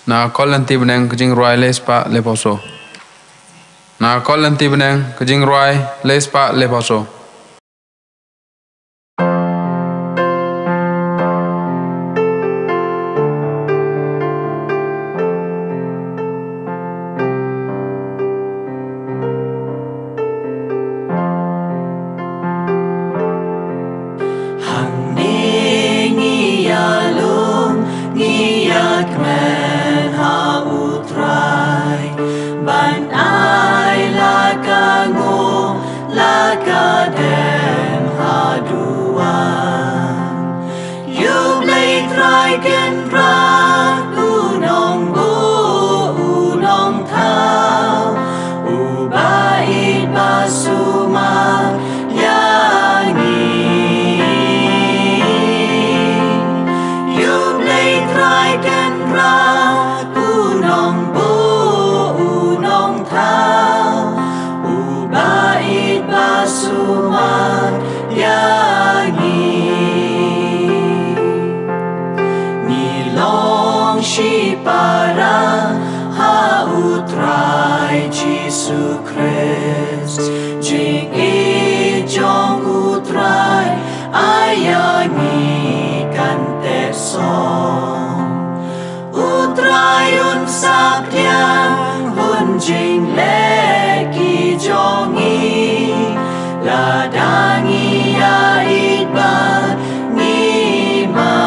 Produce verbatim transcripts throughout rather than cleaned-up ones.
Na ka Lynti Bneng ka jingrwai le spah le pawsaw. Na ka Lynti Bneng ka jingrwai le spah le pawsaw. Hangne ngi ïalum, ngi ïakmen ha U Trai, ban ai la ka nguh, la ka dem haduh wan. Ïa U Blei Trai Kynrad, U Nongbuh, U Nongthaw, Uba ïeit ba sumar ïa ngi. Ïa U Blei Trai Kynrad, U Nongbuh, U Nongthaw, Uba ïeit ba sumar ïa ngi. Ngi long shipara ha U Trai Jisu Khrist, jingïeit jong U Trai, ai ïa ngi kan teh song. U Trai un sap pdiang, un jingleh ki jong ngi, lada ngi ïa ïeit bad ngi map.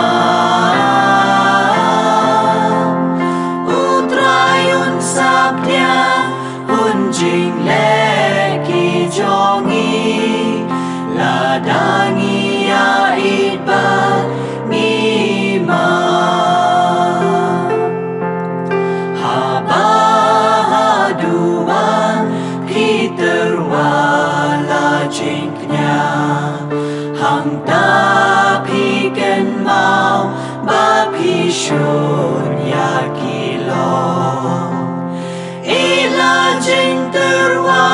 U Trai un sap pdiang, un jingleh ki jong ngi, lada ngi ïa ïeit bad ngi map. Haba haduh wan ki tyrwa la jingkñia, hangta phi kynmaw ba phi shun ïa ki lok. Ïa la jingtyrwa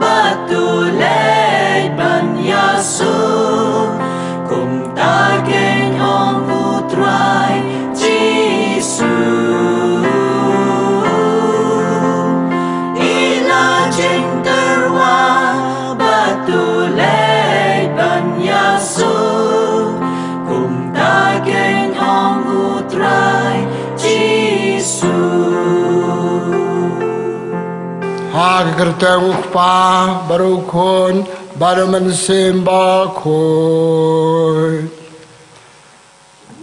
bad to leit ban ïasuk, kumta kein ong U Trai Jisu. Ïa la jingtyrwa bad to leit ban ïasuk, kumta kein ong U Trai Jisu. Ha ka kyrteng U Kpa, bad U Khun, bad U Mynsiem Bakhuid.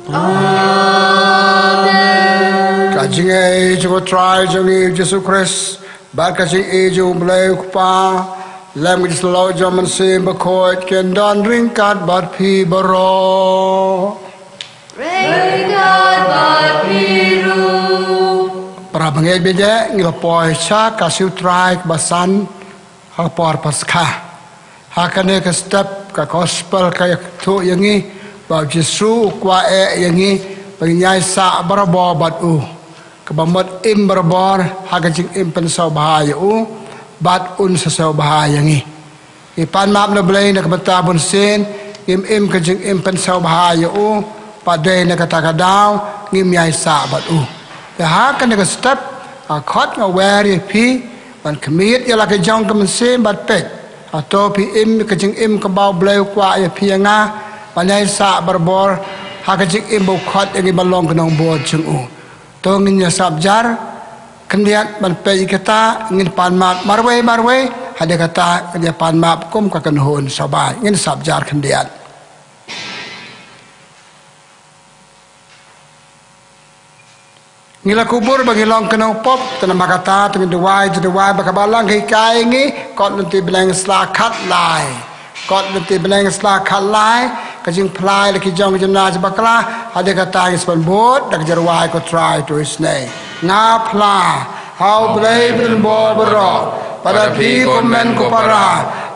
Amen. Ka jingïeit jong U Trai jong ngi Jisu Khrist, bad ka jingïeit jong U Blei U Kpa, lem ka jingïeit jong U Mynsiem Bakhuid, kin don ryngkat bad phi baroh. Ryngkat bad phi ruh. Para bangeit bad ngi la poi sha ka sngi U Trai kaba san ha ka por Paskha. Ha kane ka step ka gospel ka ïathuh ïa ngi ba U Jisu u kwah eh ïa ngi ba ngin ïaisah barabor bad u, kaba mut im barabor ha ka jingim pynsngewbha ïa u, bad un sa sngewbha ïa ngi. Ngi pan map na U Blei na ka bynta bunsien, ngim im ka jingim pynsngewbha ïa u, bad dei na kata ka daw ngim ïaisah bad u. Te ha kane ka step, nga khot nga wer ïa phi ban khmih ïa la ka jong ka mynsiem bad peit, hato phi im ka jingim kaba U Blei u kwah ïa phi ïa nga ban ïaisah barabor ha ka jingim ba u khot ïa ngi ban long ki nongbud jong u. To ngin ïa sap jar khyndiat ban peit ïa kata, ngin pan map marwei marwei, hadien kata ngin ïa pan map kum ka kynhun sawbai. Ngin sap jar khyndiat. Ngi la kubur ba ngi long ki nongpop, te namar kata to ngin duwai, to duwai ba kaba la hikai ïa ngi, Kot Lynti Bneng sla khatlai. Kot Lynti Bneng sla khatlai, ka jingphla ïa la ki jong ki jingnaduh bakla, hadien kata ngin sa pynbud da ka jingrwai ko Trai to isynei. Nga phla ha U Blei badonbor baroh, bad ha phi ko hynmen ko para,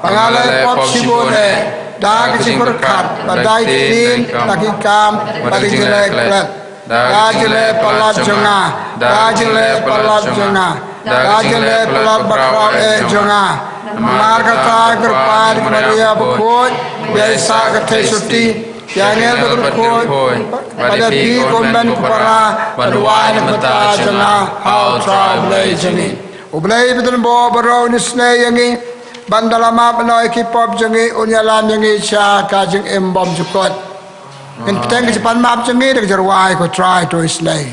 ba nga la leh pop shibun eh, da ka jingpyrkhat, bad da ki ktien, da ki kam, bad da ki jingleh klet. Da ka jingleh palat jong nga, da ka jingleh palat jong nga, da ka jingleh palat bakhraw eh jong nga, Namar kata, kyrpad ïa ka Maria bakhuid, ba ïa sa ka theisotti, ïa angel bad ki kynphod, bad ïa phi kumne ko para, ban duwai na ka bynta jong nga ha U Trai Blei jong ngi. U Blei ba don bor baroh un isynei ïa ngi, ban da la map noh ïa ki pop jong ngi, un ïalam ïa ngi sha ka jingim bymjukut. Ngin bteng ka jingpan map jong ngi da ka jingrwai, Ko Trai, to isynei.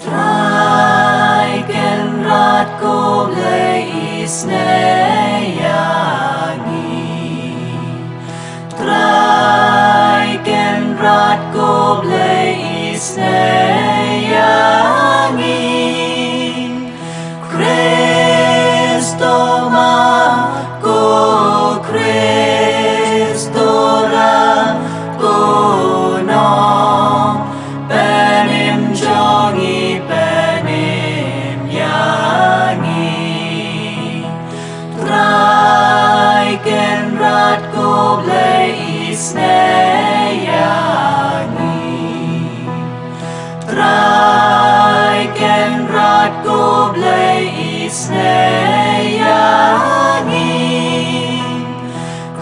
Trai Kynrad ko Blei, isynei ïa ngi. Trai Kynrad ko Blei, isynei ïa ngi. Khrist, to map, ko Khrist, to rah, ko nongpynim jong ngi, pynim ïa ngi. Trai Kynrad ko Blei, isynei ïa ngi. Trai Kynrad ko Blei, isynei ïa ngi.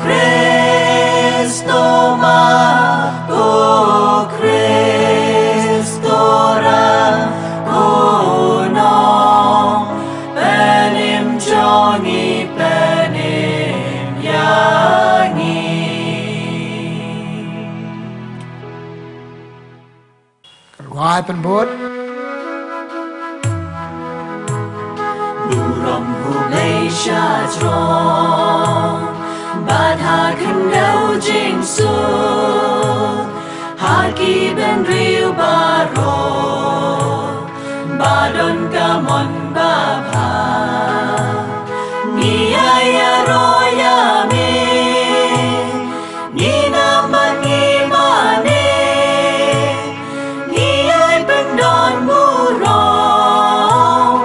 Khrist, to map, ko Khrist, to rah, ko nongpynim jong ngi, pynim ïa ngi. Ka rwai pynbud. Burom U Blei sha jrong, bad ha khyndew jingsuk, ha ki bynriew baroh ba don ka mon babha. Ngi ïa ïaroh ïa me, ngi nam bad ngi mane, ngi ïai pyndonburom,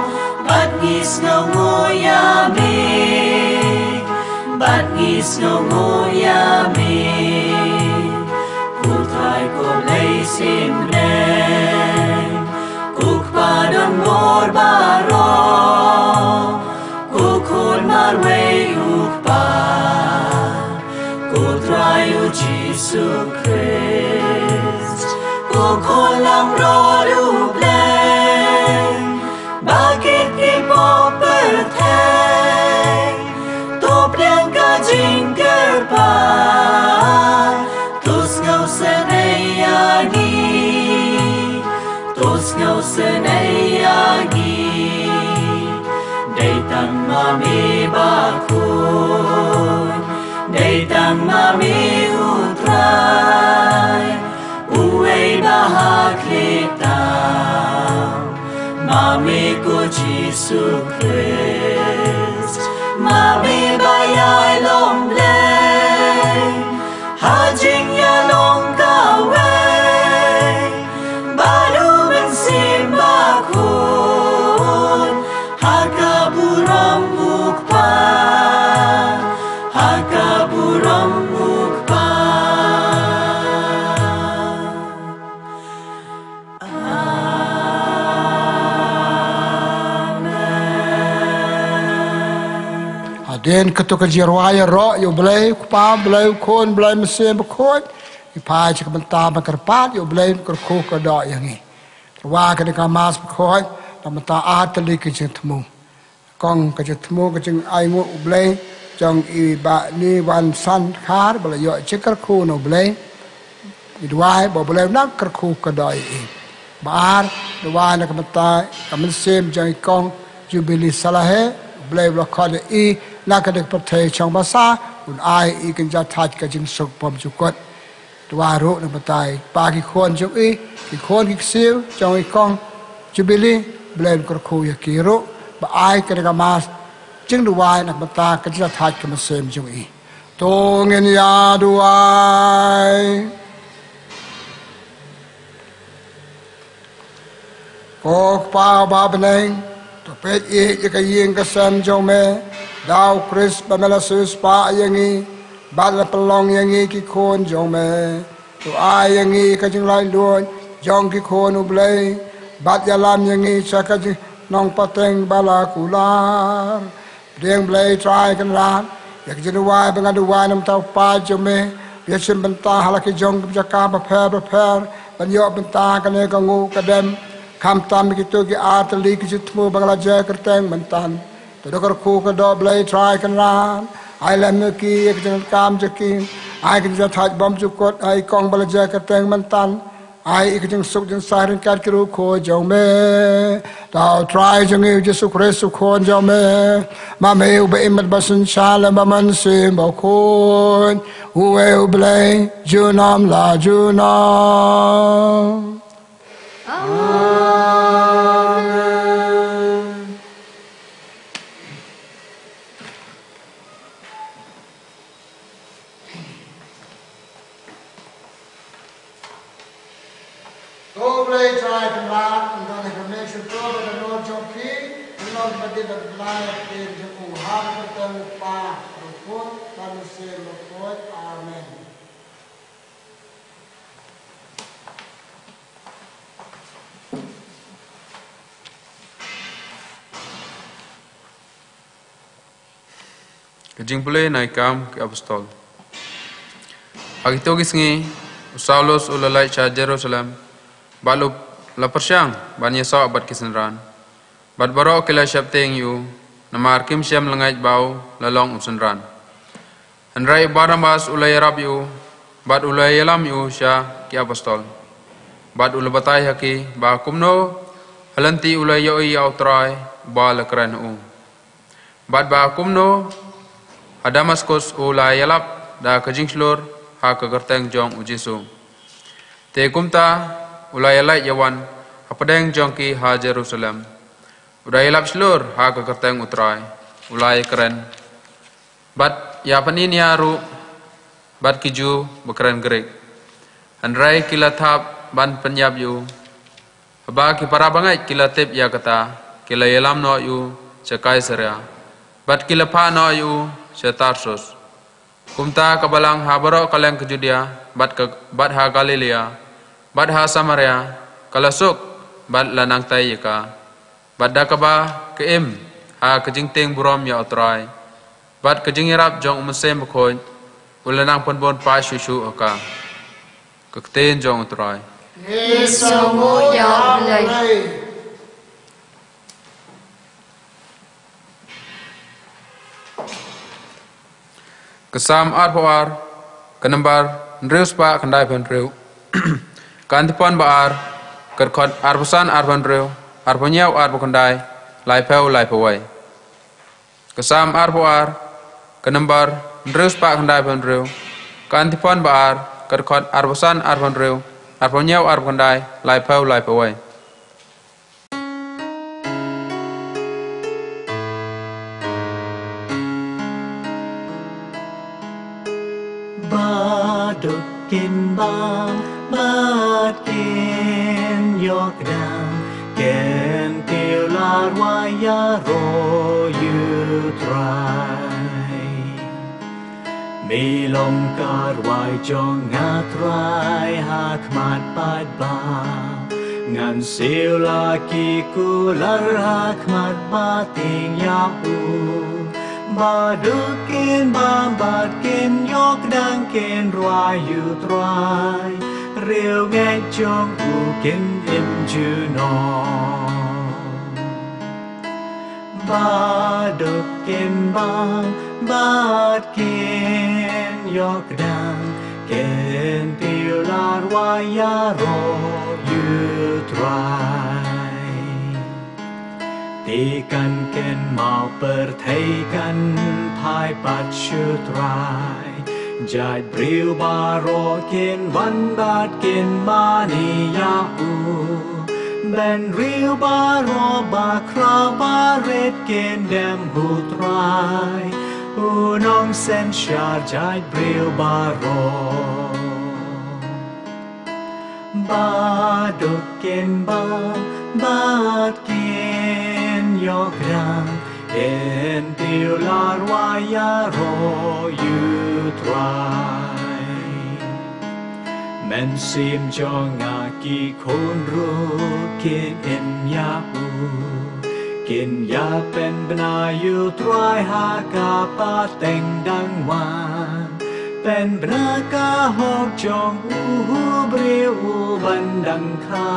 bad ngi sngewnguh ïa me, bad ngi sngewnguh ïa me. Ko Trai ko Blei synreng, ko Kpa don bor baroh, ko Khun marwei U Kpa, ko Trai U Jisu Khrist, ko Khun langbrot U Blei, ba kit ki pop pyrthei, to pdiang ka jingkyrpad, to sngewsynei ïa ngi, to sngewsynei ïa ngi. Dei tang ma me bakhuid, dei tang ma me U Trai, uwei ba ha khlieh tam, ma me ko Jisu Khrist, ma me ba ïai long Blei ha jingïalong kawei bad U Mynsiem Bakhuid, ha ka burom U Kpa, ha ka burom U Kpa. Amen. Hadien katto ka jingrwai, ïaroh ïa U Blei U Kpa, Blei U Khun, Blei Mynsiem Bakhuid. Ngi phai sha ka bynta ban kyrpad ïa U Blei un kyrkhu kyrdoh ïa ngi. Rwai kane ka Mass bakhuid na ka bynta ar tylli ki jingthmu. Kong ka jingthmu ka jingainguh U Blei jong i Bah Niwansan Dkhar ba la ïoh jingkyrkhu na U Blei. Ngi duwai ba U Blei un nang kyrkhu kyrdoh ïa i. Ba ar, duwai na ka bynta ka mynsiem jong i Kong Jubilee Salahe, U Blei u la khot ïa i na kane ka pyrthei shong basa, un ai ïa i kynja thait ka jingsuk bymjukut. Duwai ruh na ka bynta i kpa ki khun jong i, ki khun ki ksiew jong i Kong Jubilee, Blei un kyrkhu ïa ki ruh, ba ai kane ka Mass jingduwai na ka bynta ka jingthait ka mynsiem jong i. To ngin ïa duwai. Ko Kpa uba ha bneng, to peit ïa ka ïing ka sem jong me da U Khrist ba me la siewspah ïa ngi bad la pynlong ïa ngi ki khun jong me. To ai ïa ngi ka jinglaitluid jong ki khun u Blei, bad ïalam ïa ngi sha ka jingnong pateng ba la kular. Pdiang Blei Trai Kynrad ïa ka jingduwai ba nga duwai na ka bynta u paid jong me, ba ïashim bynta ha la ki jong ki jaka bapher bapher, ban ïoh bynta kane ka nguh ka dem, khamtam ïa kito ki artylli ki jingthmu ba nga la jia kyrteng mynta. To da kyrkhu ka doh Blei Trai Kynrad, ai lem ïa ki ïa ka jingdonkam jong ki, ai ka jingthait bymjukut ha i kong ba la jia kyrteng mynta. Ai ïa ka jingsuk jingsaiñ ryngkat ki riewkhuid jong me. Da u Trai jong ngi u Jisu Khrist u Khun jong me, ma me uba im bad ba synshar lem bad Mynsiem Bakhuid, uwei u Blei junom la junom. Amen. Ko Blei Trai Kynrad, ngan ïa ka message to ba ka nud jong phi, ngan ïa ka dei ba ka Blei ka dei jong u, ha ka kyrteng u Kpa, u Khun, bad u Mynsiem Bakhuid. Amen. Ka jingpule na i Kam ki Apostol. Ha kito ki sngi, u Saulus u la leit sha Jerusalem, bad u la pyrshang ban ïasoh bad ki synran. Bad baroh ki la sheptieng ïa u, namar kim shym la ngeit ba u la long u synran. Hynrei u Barnabas u la ïarap ïa u, bad u la ïalam ïa u sha ki apostol. Bad u la batai ha ki ba kumno ha lynti u la ïohi ïa u Trai uba la kren ha u. Bad ba kumno ha Damaskus u la ïalap da ka jingshlur ha ka kyrteng jong u Jisu. Te kumta u la ïaleit ïawan hapdeng jong ki ha Jerusalem. U da ïalap shlur ha ka kyrteng u Trai, u la ïakren. Bad ïa pynïaid ruh bad ki Jiw ba kren Grik. Hynrei ki la thap ban pynïap ïa u. Haba ki para bangeit ki la tip ïa kata, ki la ïalam noh ïa u sha Kaisaria. Bad ki la phah noh ïa u sha Tarsus. Kumta ka balang ha baroh ka liang ka Judia, bad ka, bad ha Galilia, bad ha Samaria, ka la suk, bad la nangtai ïa ka. Bad da kaba ka im ha ka jingtieng burom ïa u Trai, bad ka jingïarap jong u Mynsiem Bakhuid u la nang pynbun paid shuh shuh ha ka. Ka ktien jong u Trai. Ngi sngewnguh ïa u Blei. Ka Salm arphew ar, ka nombar hynriew spah khyndaiphew hynriew. Ka Antiphon ba ar, ka dkhot arphew san arphew hynriew, arphew hynñiew arphew khyndai, laiphew laiphew wei. Ka Salm arphew ar, ka nombar hynriew spah khyndaiphew hynriew. Ka Antiphon ba ar, ka dkhot arphew san arphew hynriew, arphew hynñiew arphew khyndai, laiphew laiphew wei. Ba duk kin bam bad kin ïoh kdang, kin tiew lad wai ïaroh ïa u Trai. Me long ka rwai jong nga Trai ha khmat paidbah. Ngan siew la ki kular ha khmat ba tieng ïa u. Ba duk kin bam bad kin ïoh kdang kin rwai ïa u Trai. Riewngeit jong u kin im junom. Ba duk kin bam bad kin ïoh kdang, kin tiew lad wai ïaroh ïa u Trai. Te kan kynmaw pyrthei kan phai pat sha u Trai. Jait briew baroh kin wan bad kin mane ïa u. Bad riew baroh bakhraw barit kin dem ha u Trai. U nongsynshar jait briew baroh. Ba duk kin bam bad kin ïoh kdang, kin tiew lad wai ïaroh ïa u Trai. Mynsiem jong nga ki khun ruh kin ïa u, kin ïa pynbna ïa u Trai ha ka pateng dang wan. Pynbna ka hok jong u briew u ban dang kha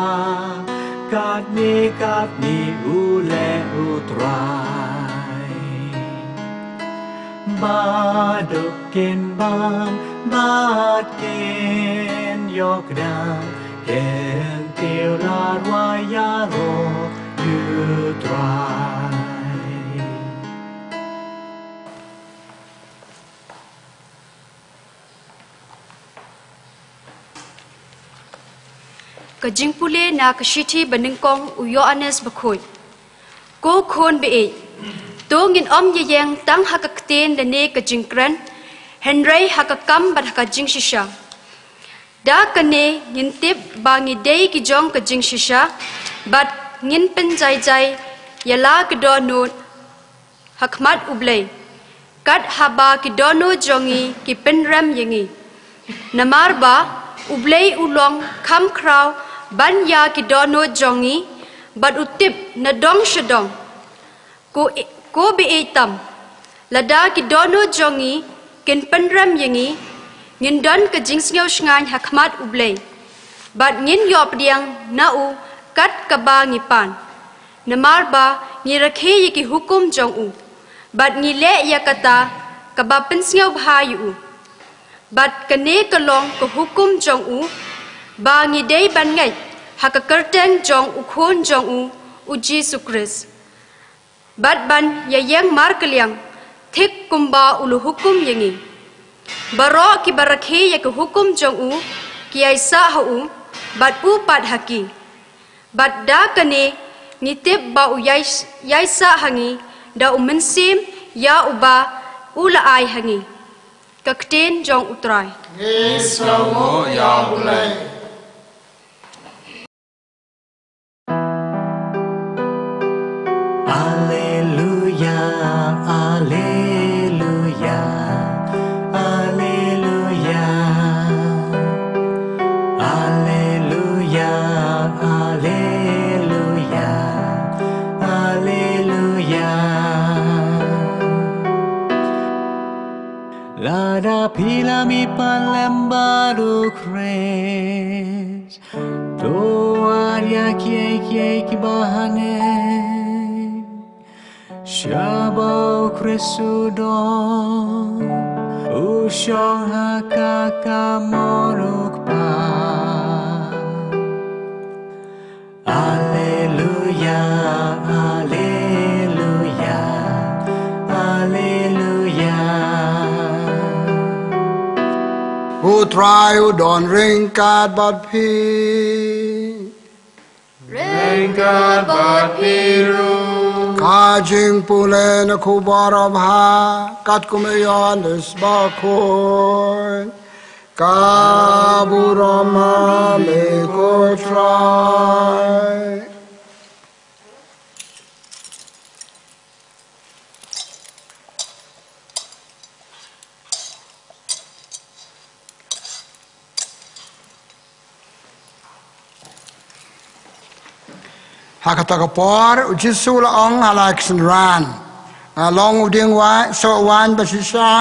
katne katne, u leh u Trai. Ba duk kin bam bad kin ïoh kdang, kin tiew lad wa ïaroh ïa u Trai. Ka jingpule na ka shithi banyngkong u Ïoannis Bakhuid. Ko khun baieit, to ngin ym ïaïeng tang ha ka ktien lane ka jingkren, hynrei ha ka kam bad ha ka jingshisha. Da kane ngin tip ba ngi dei ki jong ka jingshisha, bad ngin pynjaijai ïa la ka dohnud ha khmat U Blei, kat haba ki dohnud jong ngi ki pynrem ïa ngi. Namar ba U Blei u long kham khraw ban ïa ki dohnud jong ngi, bad u tip na dong sha dong. Ko, ko baieit tam, lada ki dohnud jong ngi kin pynrem ïa ngi, ngin don ka jingsngewshngaiñ ha khmat U Blei, bad ngin ïoh pdiang na u kat kaba ngi pan. Namar ba ngi rakhe ïa ki hukum jong u, bad ngi leh ïa kata kaba pynsngewbha ïa u. Bad kane ka long ka hukum jong u, ba ngi dei ban ngeit ha ka kyrteng jong u Khun jong u, u Jisu Khrist, bad ban ïaïeng markylliang thik kumba u la hukum ïa ngi. Baroh kiba rakhe ïa ka hukum jong u, ki ïaisah ha u, bad u pat ha ki. Bad da kane ngi tip ba u ïai, ïaisah ha ngi da u Mynsiem ïa uba u la ai ha ngi. Ka ktien jong u Trai. Ngi sngewbha ïa U Blei. Alleluia, alleluia, alleluia. Alleluia, alleluia, alleluia. Lada phi la mih pat lem bad u Khrist, to wad ïa kiei kiei kiba hangne. Shaba u Khrist u don, u shong ha ka kamon u Kpa. Alleluia, alleluia, alleluia. U Trai u don ryngkat bad phi. Ryngkat bad phi ruh. Ka jingpule na ka Khubor Babha katkum u Ïoannis Bakhuid. Ka burom ma me ko Trai. Ha kata ka por, u Jisu u la ong ha la ki synran, nga long u dieng waiñ, soh waiñ ba shisha,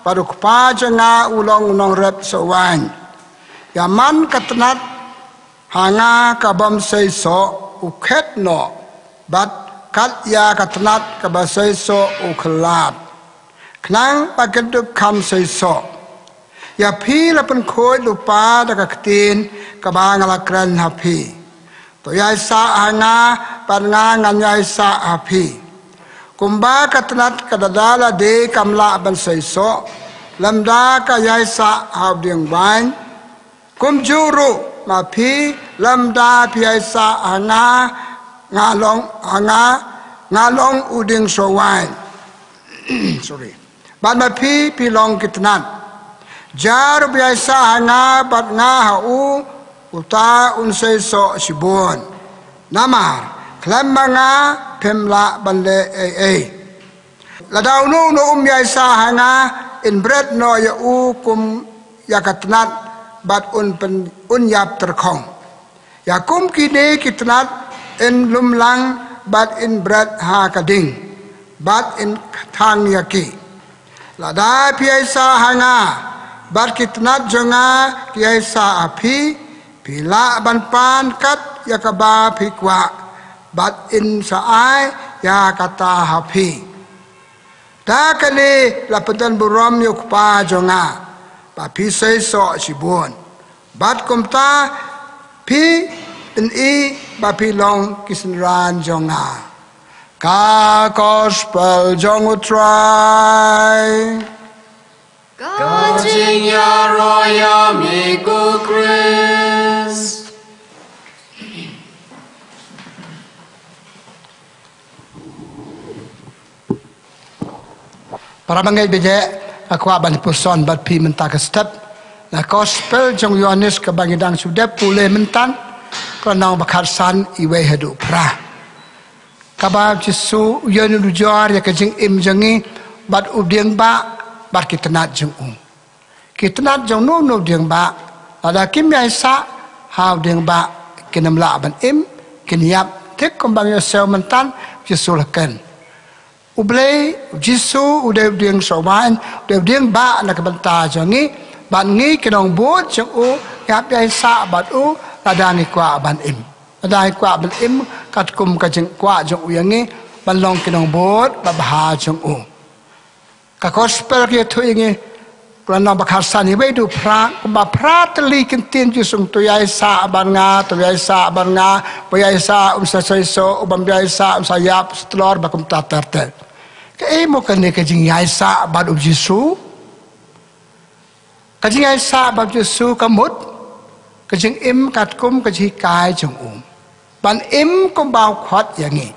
bad u Kpa jong nga u long u nongrep soh waiñ. Ïa man ka tnat ha nga ka bym seisoh u khet noh, bad kat ïa ka tnat kaba seisoh u khlad, khnang ba kin dup kham seisoh. Ïa phi la pynkhuid lypa da ka ktien kaba nga la kren ha phi. To ïaisah ha nga, bad nga ngan ïaisah ha phi. Kumba ka tnat ka da lade kam lah ban seisoh lymda ka ïaisah ha u dieng waiñ, kumjuh ruh ma phi, lymda phi ïaisah ha nga, nga long, ha nga, nga long u dieng soh waiñ. Sorry. Bad ma phi, phi long ki tnat. Jar uba ïaisah ha nga bad nga ha u, uta un seisoh shibun. Namar khlem ma nga phim lah ban leh ei ei. Lada uno uno um ïaisah ha nga, in bret noh ïa u kum ïa ka tnat bad un pyn, un ïap tyrkhong. Ïa kum kine ki tnat in lumlang bad in bret ha ka ding bad in thang ïa ki. Lada phi ïaisah ha nga bad ki tnat jong nga ki ïaisah ha phi, phi lah ban pan kat ïa kaba phi kwah bad in sa ai ïa kata ha phi. Da kane la pyndonburom ïa u Kpa jong nga ba phi seisoh shibun, bad kumta phi pyni ba phi long ki synran jong nga. Ka Gospel jong U Trai. Ka jingïaroh ïa me ko Khrist. Para bangeit, bad nga kwah ban puson bad phi mynta ka step na Gospel jong u Ïoannis kaba ngi dang shu dep pule mynta, ka lynnong ba khatsan, iwei haduh phra. Kaba U Jisu u ïanujor ïa ka jingim jong ngi bad u dieng bah bad ki tnat jong u. Ki tnat jong uno uno u dieng bah, lada kim ïaisah ha u dieng bah, kin ym lah ban im, kin ïap. Thik kumba ngi ïohsngew mynta, U Jisu la kren. U Blei, U Jisu u dei u dieng sohwaiñ, u dei u dieng bah na ka bynta jong ngi, bad ngi ki nongbud jong u ngi hap ïaisah bad u lada ngi kwah ban im. Lada ngi kwah ban im katkum ka jingkwah jong u ïa ngi, ban long ki nongbud babha jong u. Ka Gospel ka ïathuh ïa ngi, ka lynnong ba khatsan, iwei haduh phra, kumba phra tylli ki ktien U Jisu: To ïaisah bad nga, to ïaisah bad nga, ba ïaisah un sa seisoh, u bym ïaisah un sa ïap, sa tlor, bad kumta ter ter. Kaei mo kane ka jingïaisah bad U Jisu? Ka jingïaisah bad U Jisu ka mut ka jingim katkum ka jinghikai jong u, ban im kumba u khot ïa ngi.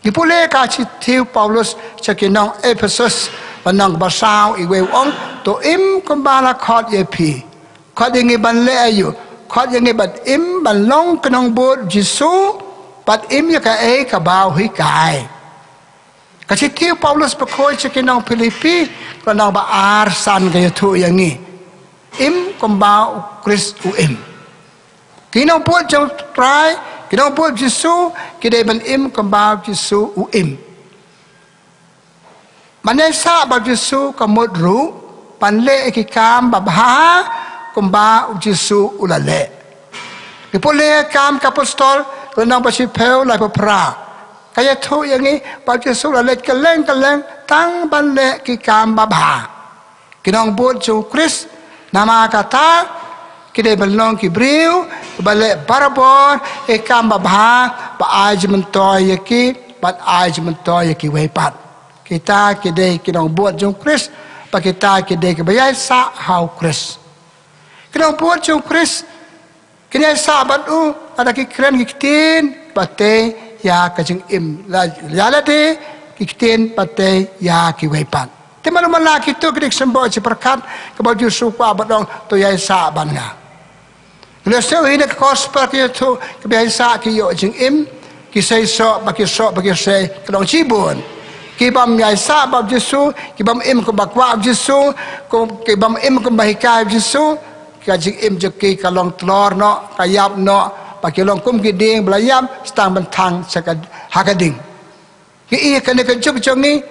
Ngi pule ka shithi u Paulus sha ki nong Ephesus, lynnong ba saw, iwei, u ong: To im kumba la khot ïa phi. Khot ïa ngi ban leh aïu? Khot ïa ngi ban im, ban long ki nongbud U Jisu, ban im ïa kaei kaba u hikai. Ka shithi u Paulus ba khuid sha ki nong Philippi, ka lynnong ba ar, san, ka ïathuh ïa ngi: Im kumba U Khrist u im. Ki nongbud jong U Trai, ki nongbud U Jisu, ki dei ban im kumba U Jisu u im. Ban ïaisah bad U Jisu ka mut ruh ban leh ki kam babha kumba U Jisu u la leh. Ngi pule Kam ki Apostol, lynnong ba shiphew, laiphew phra. Ka ïathuh ïa ngi ba U Jisu u la leit kylleng kylleng tang ban leh ki kam babha. Ki nongbud jong U Khrist, namar kata, ki dei ban long ki briew ba leh barabor ki kam babha, ba ai jingmyntoi ïa ki bad ai jingmyntoi ïa kiwei pat. Kita ki dei ki nongbud jong U Khrist, bad kita ki dei kiba ïaisah ha U Khrist. Ki nongbud jong U Khrist kin ïaisah bad u lada ki kren ki ktien ba tei ïa ka jingim, la, ïa lade ki ktien ba tei ïa kiwei pat. Te malu mala kito ki dei ki symbol jingpyrkhat kaba U Jisu u kwah ban ong: To ïaisah bad nga. Ngi la sngewthuh hi na ka Gospel, ki ïathuh kiba ïaisah ki ïoh jingim, ki seisoh, ba ki soh, ba ki sei, ki long shibun. Ki bym ïaisah bad U Jisu, ki bym im kumba kwah U Jisu, kum, ki bym im kumba hikai U Jisu, ka jingim jong ki ka long tlor noh, ka ïap noh, ba ki long kum ki dieng ba la ïap, sa tang ban thang sha ka, ha ka ding. Ngi i kane ka juk jong ngi,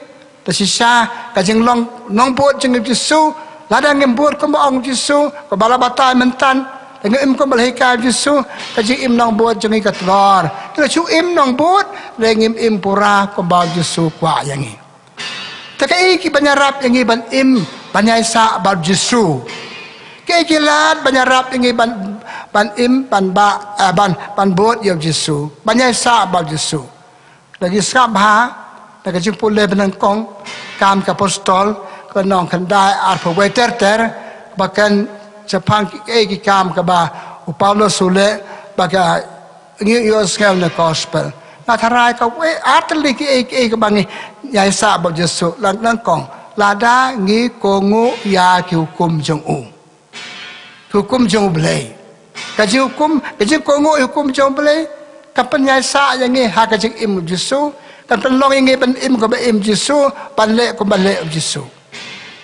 te shisha ka jinglong nongbud jong U Jisu, lada ngim bud kumba ong U Jisu, kumba la batai mynta, te ngim im kumba la hikai U Jisu, ka jingim nongbud jong ngi ka tlor. Ngi la shu im nongbud, te ngim im pura kumba U Jisu u kwah ïa ngi. Te kaei ki ban ïarap ïa ngi ban im, ban ïaisah bad U Jisu? Kaei ki lad ban ïarap ïa ngi ban, ban im, ban ba, eh, ban, ban bud ïa U Jisu, ban ïaisah bad U Jisu? Da ngi sngap bha na ka jingpule ba nyngkong, Kam ki Apostol, ka lynnong khyndai, arphew wei ter ter, ba kren shaphang kiei ki kam kaba u Paulus u leh, ba ka ngi ïohsngew na Gospel. Nga tharai kawei ar tylli kiei kiei kaba ngi ïaisah bad U Jisu. Lynnong nyngkong, lada ngi kohnguh ïa ki hukum jong u. Ki hukum jong U Blei. Ka jinghukum, ka jingkohnguh ïa ki hukum jong U Blei, kan pynïaisah ïa ngi ha ka jingim U Jisu, kan pynlong ïa ngi ban im kumba im U Jisu, ban leh kumba leh U Jisu.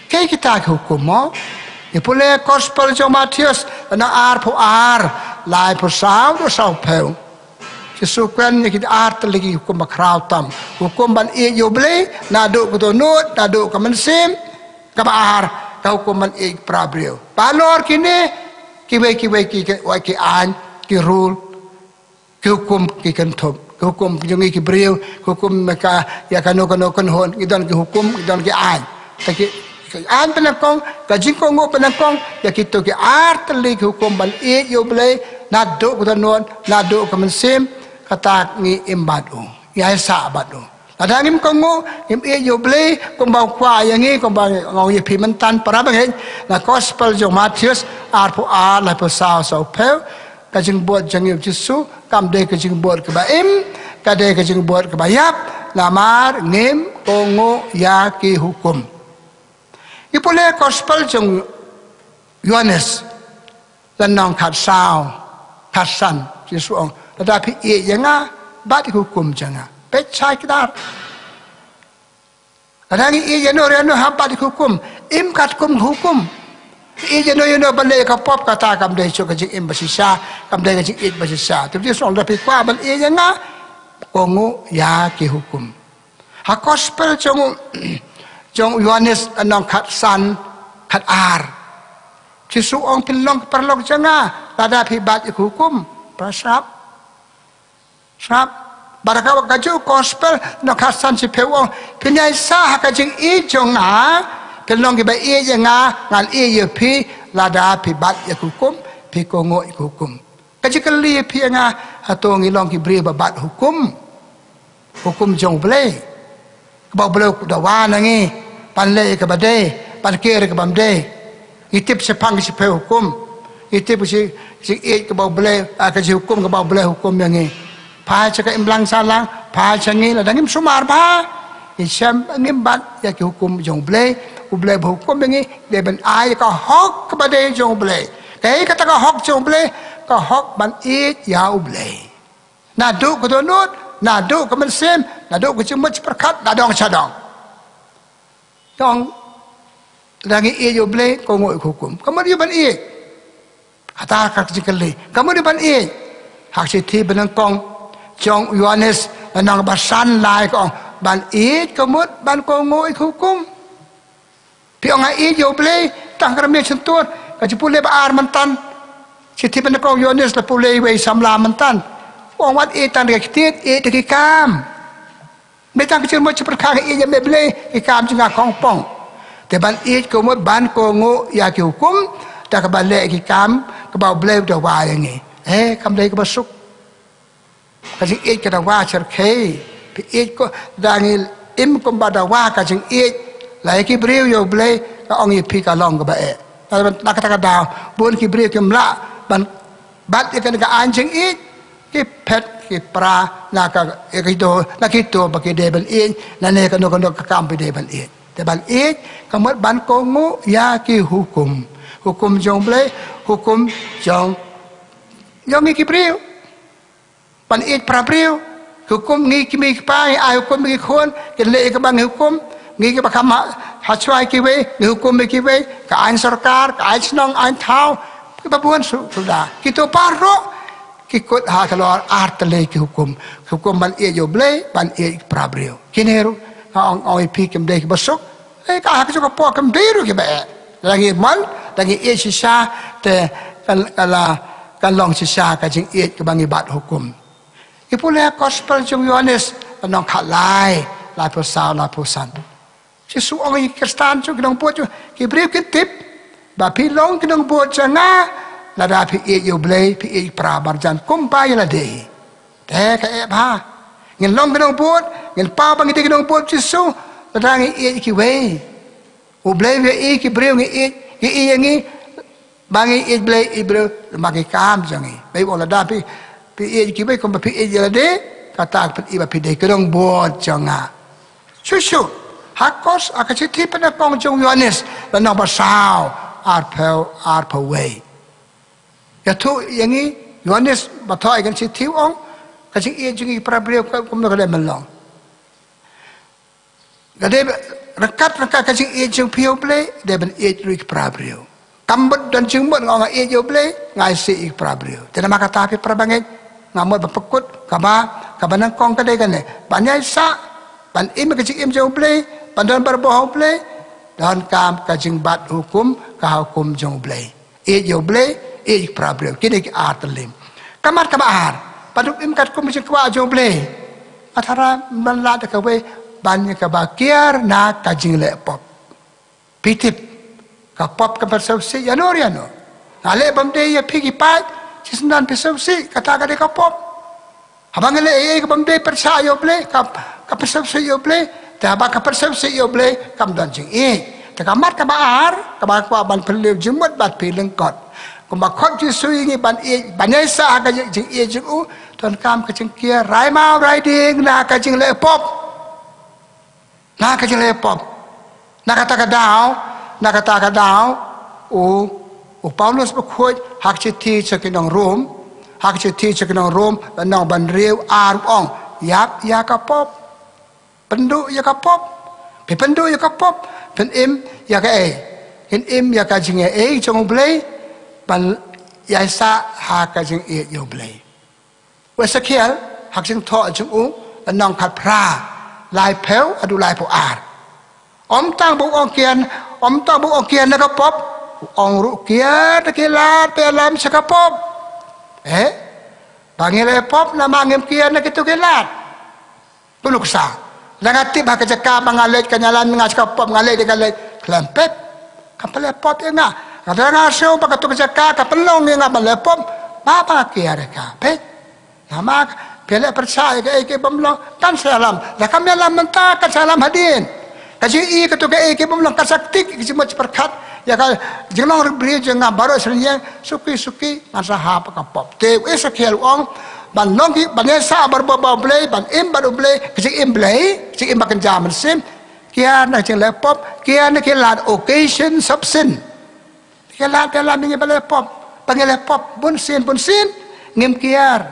Kaei kita ki hukum mo? Ngi pule Gospel jong Mathaios, lynnong arphew ar, laiphew saw haduh sawphew. Jisu kren ïa ki ar tylli ki hukum bakhraw tam. Hukum ban ïeit ïa U Blei, naduh ka dohnud, naduh ka mynsiem, kaba ar, ka hukum ban ïeit para briew. Balor kine, kiwei kiwei ki, ki, ki aiñ, ki rule, ki hukum ki kynthup, ki hukum jong ngi ki briew, ki hukum ka, ïa kano kano kynhun, ngi don ki hukum, ngi don ki aiñ. Ka ki, ki aiñ pynlong, ka jingkohnguh pynlong, ïa kito ki ar tylli ki hukum ban ïeit ïa U Blei, naduh ka dohnud, naduh ka mynsiem, kata ngi im bad u, ngi ai sah bad u. Lada ngim kohnguh, ngim ïeit ïa U Blei, kumba u kwah ïa ngi, kumba nga ong ïa phi mynta para bangeit, na Gospel jong Mathaios, arphew ar, laiphew saw, sawphew, ka jingbud jong ngi U Jisu, kam dei ka jingbud kaba im, ka dei ka jingbud kaba ïap, namar ngim kohnguh ïa ki hukum. Ngi pule Gospel jong Ïoannis, lynnong khatsaw, khatsan, Jisu ong, lada phi ïeit ïa nga, bat ïa ki hukum jong nga. Peit shai kdar. Lada ngi ïeit ïano ïano hap bat ïa ki hukum. Im katkum ki hukum. Ïeit ïano ïano ban leh ïa ka pop kata kam dei shuh ka jingim bashisha, kam dei ka jingïeit bashisha. Te Jisu ong lada phi kwah ban ïeit ïa nga, kohnguh ïa ki hukum. Ha Gospel jong, jong Ïoannis lynnong khatsan, khatar. Jisu ong phin long ki paralok jong nga, lada phi bat ïa ki hukum, para sngap. Sngap. Bad ha ka, kajuh Gospel lynnong khatsan shiphew ong, phin ïai sah ha ka jingïeit jong nga, phin long kiba ïeit ïa nga, ngan ïeit ïa phi, lada phi bat ïa ki hukum, phi kohnguh ïa ki hukum. Ka jingkylli ïa phi ïa nga, hato ngi long ki briew ba bat hukum? Hukum jong U Blei. Kaba U Blei u dawa na ngi, ban leh ïa kaba dei, ban ker ïa kaba ym dei. Ngi tip shaphang ki shiphew hukum. Ngi tip ka shi, shi ïeit kaba U Blei, ah, ka shi hukum kaba U Blei hukum ïa ngi. Phai sha ka imlang sahlang, phai sha ngi lada ngim sumar bha. Ngi shem ngim bat ïa ki hukum jong U Blei, U Blei ba hukum ïa ngi, dei ban ai ka hok kaba dei jong U Blei. Kaei kata ka hok jong U Blei, ka hok ban ïeit ïa U Blei. Naduh ka dohnud, naduh ka mynsiem, naduh ka jingmut jingpyrkhat, na dong sha dong. Dong, lada ngi ïeit ïa U Blei, kohnguh ïa ki hukum. Ka mut ïa ban ïeit. Kata ka jingkylli. Ka mut ïa ban ïeit. Ha ka shithi banyngkong jong u Ïoannis, lynnong ba san lai ka ong, ban ïeit ka mut ban kohnguh ïa ki hukum. Phi ong nga ïeit ïa U Blei, tang ka rmiang shyntur, ka jingpule ba ar mynta. Shithi banyngkong u Ïoannis la pule iwei i samla mynta. Ong wat ïeit tang da ka ktien, ïeit da ki kam. Mei tang ka jingmut jingpyrkhat nga ïeit ïa me Blei, ki kam jong nga kong pong. Te ban ïeit ka mut ban kohnguh ïa ki hukum, da kaba leh ki kam kaba U Blei u dawa ïa ngi. Eh, kam dei kaba suk. Ka jingïeit ka dawa syrkhei. Phi ïeit ko, da ngi im kumba dawa ka jingïeit. La ïa ki briew ïa U Blei, nga ong ïa phi ka long kaba eh. Na, na kata ka daw, bun ki briew kim lah ban bat ïa kane ka aiñ jingïeit. Ki phet ki pra na ka, ïa kito, na kito ba ki dei ban ïeit, na ne kano kano ka kam ba dei ban ïeit. Te ban ïeit ka mut ban kohnguh ïa ki hukum. Hukum jong U Blei, hukum jong, jong ngi ki briew. Ban ïeit para briew. Hukum ngi ki mei ki pa, ngi ai hukum ïa ki khun, kin leh ïa kaba ngi hukum. Ngi kiba kham ha, ha shuwa ïa kiwei, ngi hukum ïa kiwei. Ka aiñ sorkar, ka aiñ shnong, aiñ thaw. Kiba bun su, suda. Kito baroh ki kut ha ka lor ar tylli ki hukum. Hukum ban ïeit ïa U Blei, ban ïeit para briew. Kine ruh nga ong, ong ïa phi kim dei kiba suk. Eh, ka ha ka suk ka pok kim dei ruh kiba eh. Da ngi mon, da ngi ïeit shisha, te kan, kan la, kan long shisha ka jingïeit kaba ngi bat hukum. Ngi pule ha Gospel jong u Ïoannis, lynnong khatlai, laiphew saw, laiphew san. Jisu ong ïa ki Khristan jong, ki nongbud jong, ki briew kin tip ba phi long ki nongbud jong nga, lada phi ïeit ïa U Blei, phi ïeit para marjan kumba ïa lade. Te ka eh bha. Ngin long ki nongbud, ngin paw ba ngi dei ki nongbud Jisu, lada ngi ïeit ïa kiwei. U Blei u ïeit ïa ki briew, ngi ïeit, ngi ïeit ïa ngi, ba ngi ïeit Blei, ïeit briew, lyngba ki kam jong ngi. Ba u ong lada phi, phi ïeit ïa kiwei kumba phi ïeit ïa lade, kata ka pyni ba phi dei ki nongbud jong nga. Shuh shuh, ha Gos, ha ka shithi pyndonkam jong u Ïoannis, lynnong ba saw, arphew, arphew wei. Ïathuh ïa ngi, Ïoannis ba thoh ïa kane ka shithi u ong, ka jingïeit jong ngi para briew ka, kumno ka dei ban long. Ka dei ryngkat, ryngkat ka jingïeit jong phi ïa U Blei, dei ban ïeit ruh ïa ki para briew. Kam mut don jingmut nga ong nga ïeit ïa U Blei, nga isih ïa ki para briew. Te namar kata phi para bangeit, nga mut ba pynkut kaba, kaba nyngkong ka dei kane. Ban ïaisah, ban im ka jingim jong U Blei, ban don barabor ha U Blei, donkam ka jingbat hukum, ka hukum jong U Blei. Ïeit ïa U Blei, ïeit ïa ki para briew. Kine ki ar tylli. Ka mat kaba ar, ban im katkum ka jingkwah jong U Blei. Nga tharai ban lad da kawei, ban ïa kaba kiar na ka jingleh pop. Phi tip, ka pop ka pynsngewsih ïano ïano. Nga leh bym dei ïa phi ki paid, shisien phi sngewsih, kata ka dei ka pop. Haba ngi leh ei ei ka bym dei pyrshah ïa U Blei, ka, ka pynsngewsih ïa U Blei, te haba ka pynsngewsih ïa U Blei, kam don jingïeit. Te ka mat kaba ar, kaba kwah ban pynlong jingmut bad phi lyngkot. Kumba khot Jisu ïa ngi ban ïeit, ban ïaisah ha ka jingïeit jong u, donkam ka jingkiar, rai maw rai dieng na ka jingleh pop. Na ka jingleh pop. Na kata ka daw, na kata ka daw, u, u Paulus bakhuid, ha ka shithi sha ki nong Rom, ha ka shithi sha ki nong Rom, lynnong ba hynriew ar u ong, ïap ïa ka pop. Pynduh ïa ka pop. Phi pynduh ïa ka pop, phin im ïa kaei? Phin im ïa ka jingaiei jong U Blei, ban ïaisah ha ka jingïeit ïa U Blei. U Esekiel, ha ka jingthoh jong u, lynnong khatphra, laiphew haduh laiphew ar. Ym tang ba u ong kiar, ym tang ba u ong kiar na ka pop, u ong ruh kiar na ki lad ba ïalam sha ka pop. Eh? Ba ngi leh pop namar ngim kiar na kito ki lad. Ka nuksa. Lada nga tip ha ka jaka ba nga leit kan ïalam ïa nga sha ka pop, nga leit, nga leit khlem peit, kam pynleh pop ïa nga. Lada nga sngew ba kato ka jaka ka pynlong ïa nga ban leh pop, ba, ba nga kiar ïa ka. Peit. Namar phi leh pyrshah ïa kaei kaei bym long, kan sa ïalam. Lada kam ïalam mynta, kan sa ïalam hadien. Ka jingïohi kato kaei kaei bym long, kan sa ktik, ka jingmut jingpyrkhat ïa ka jinglong briew jong nga baroh shi taïew, suki suki ngan sa hap ha ka pop. Te u Esekiel u ong, ban long ki, ban ïaisah barabor bad U Blei, ban im bad U Blei, ka jingim Blei, ka jingim ba kynja mynsiem, kiar na ka jingleh pop, kiar na ki lad, occasions of sin. Ki lad ba ïalam ïa ngi ban leh pop, ba ngi leh pop bunsien bunsien, ngim kiar.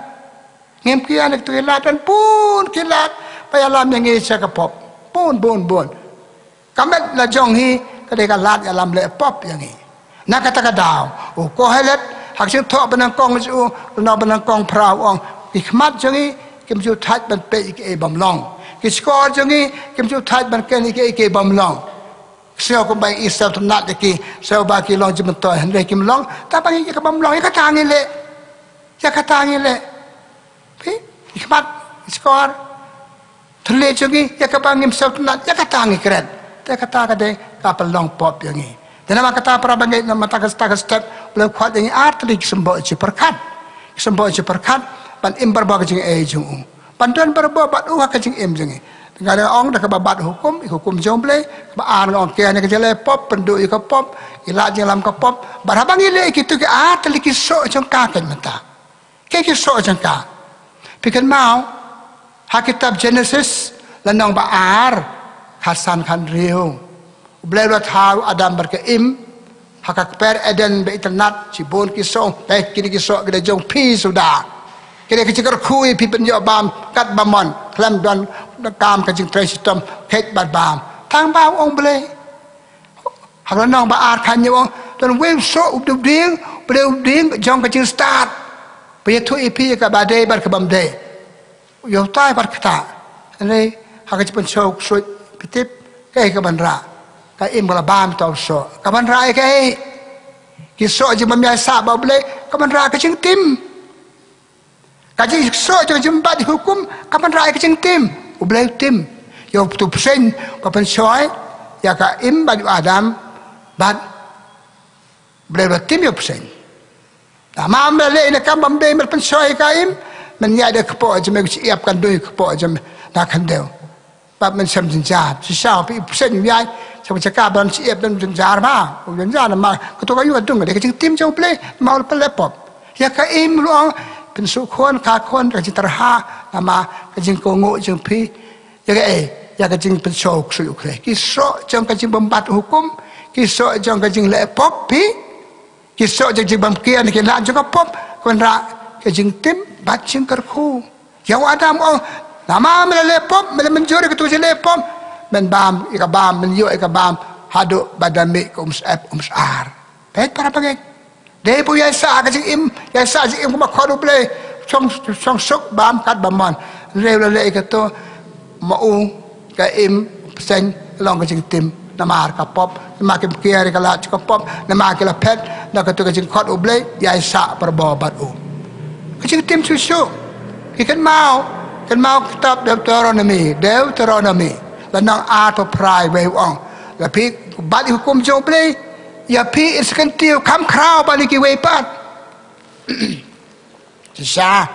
Ngim kiar na kito ki lad, don bun ki lad ba ïalam ïa ngi sha ka pop. Bun, bun, bun. Ka met la jong hi, ka dei ka lad ïalam leh pop ïa ngi. Na kata ka daw, u Kohelet, ha ka jingthoh ba nyngkong jong u, lynnong ba nyngkong phra u ong, ki khmat jong ngi kim ju thait ban peit ïa kiei bym long. Ki shkor jong ngi kim ju thait ban kren ïa kiei kiei bym long. Sngewbha kumba ngi sngewtynnat ïa ki, sngewbha ki long jingmyntoi, hynrei kim long, tang ba ngi ïa ka bym long, ïa kata ngi leh. Ïa kata ngi leh. Phi, ki khmat, ki shkor, thylliej jong ngi, ïa kaba ngim sngewtynnat, ïa kata ngi kren. Te kata ka dei ka pynlong pop ïa ngi. Te namar kata para bangeit, namar kata ka step, U Blei u khot ïa ngi ar tylli ki symboh jingpyrkhat. Ki symboh jingpyrkhat, ban im barabor ka jingaiei jong u. Ban don barabor bad u ha ka jingim jong ngi. Te nga ong da kaba bat hukum, ïa ka hukum jong U Blei, kaba ar nga ong kiar na ka jingleh pop, pynduh ïa ka pop, ïa la jingïalam ka pop, bad haba ngi leh kito ki ar tylli ki soh jong ka keiñ mynta. Kiei ki soh jong ka? Phi kynmaw, ha kitab Genesis, lynnong ba ar, khatsan khathynriew. U Blei u la thaw u Adam bad ka Im, ha ka kper Eden ba itynnat, shibun ki soh, peit kine ki soh ki dei jong phi suda. Ki dei ka jingkyrkhu ïa phi pynïoh bam, katba mon, khlem don, donkam ka jingtrei shitom, kheit bad bam. Tang ba u ong Blei. Ha ka lynnong ba ar khathynñiew u ong, don uwei u soh u dei u dieng, u dei u dieng jong ka jingstad. Ba ïathuh ïa phi ïa kaba dei bad kaba ym dei. U ïoh tai bad kata. Hynrei ha ka jingpynshoh ksuid phi tip, kaei ka ban rah? Ka Im ka la bam ïa uta u soh. Ka ban rah ïa kaei? Ki soh jingmym ïaisah bad U Blei, ka ban rah ka jingtim. Ka jingsoh jong ka jingbat hukum, ka ban rah ïa ka jingtim. U Blei u tim ïa uto u bseiñ ba pynshoi ïa ka Im bad u Adam, bad U Blei u la tim ïa u bseiñ. Namar me leh ïa ka kam bym dei, me pynshoi ïa ka Im, men ïaid da ka kpoh jong me, ka shyiap kan dei ka kpoh jong me na khyndew. Bad men shem jynjar, shisha phi, u bseiñ u ïaid sha ka jaka ba don shyiap, don jynjar ba, u jynjar namar kato ka ïing ka dung ka dei ka jingtim jong U Blei, namar u la pynleh pop. Ïa ka Im u ong, pynsngewkhun, kha khun, ka jingtyrha, namar ka jingkohnguh jong phi. Ïa kaei? Ïa ka jingpynshoh u ksuid u khreh. Ki soh jong ka jingbymbat hukum, ki soh jong ka jingleh pop phi. Ki soh jong ka jingbym kiar na ki lad jong ka pop, ka ban rah ka jingtim bad jingkyrkhu. Ïa u Adam u ong, namar me la leh pop, me la mynjur ïa kato ka jingleh pop, men bam ïa ka bam, men ïoh ïa ka bam, haduh ba da mih ka umsyep umsyar. Peit para bangeit. Dei ba u ïaisah ka jingim, ïaisah jingim kum ba khot U Blei, shong, shong suk bam kat ba mon. Hynrei la leh ïa kato, ma u ka im bseiñ long ka jingtim namar ka pop, namar kim kiar ïa ka lad jong ka pop, namar ki la phet na kato ka jingkhot U Blei, ïaisah barabor bad u. Ka jingtim shuh shuh. Ki kynmaw, kynmaw kitab Deuteronomi, Deuteronomi. Lynnong arphew phra, wei u ong, la phi bat ïa ki hukum jong U Blei, ïa phi in sa kyntiew kham khraw ban ïa kiwei pat. Shisha,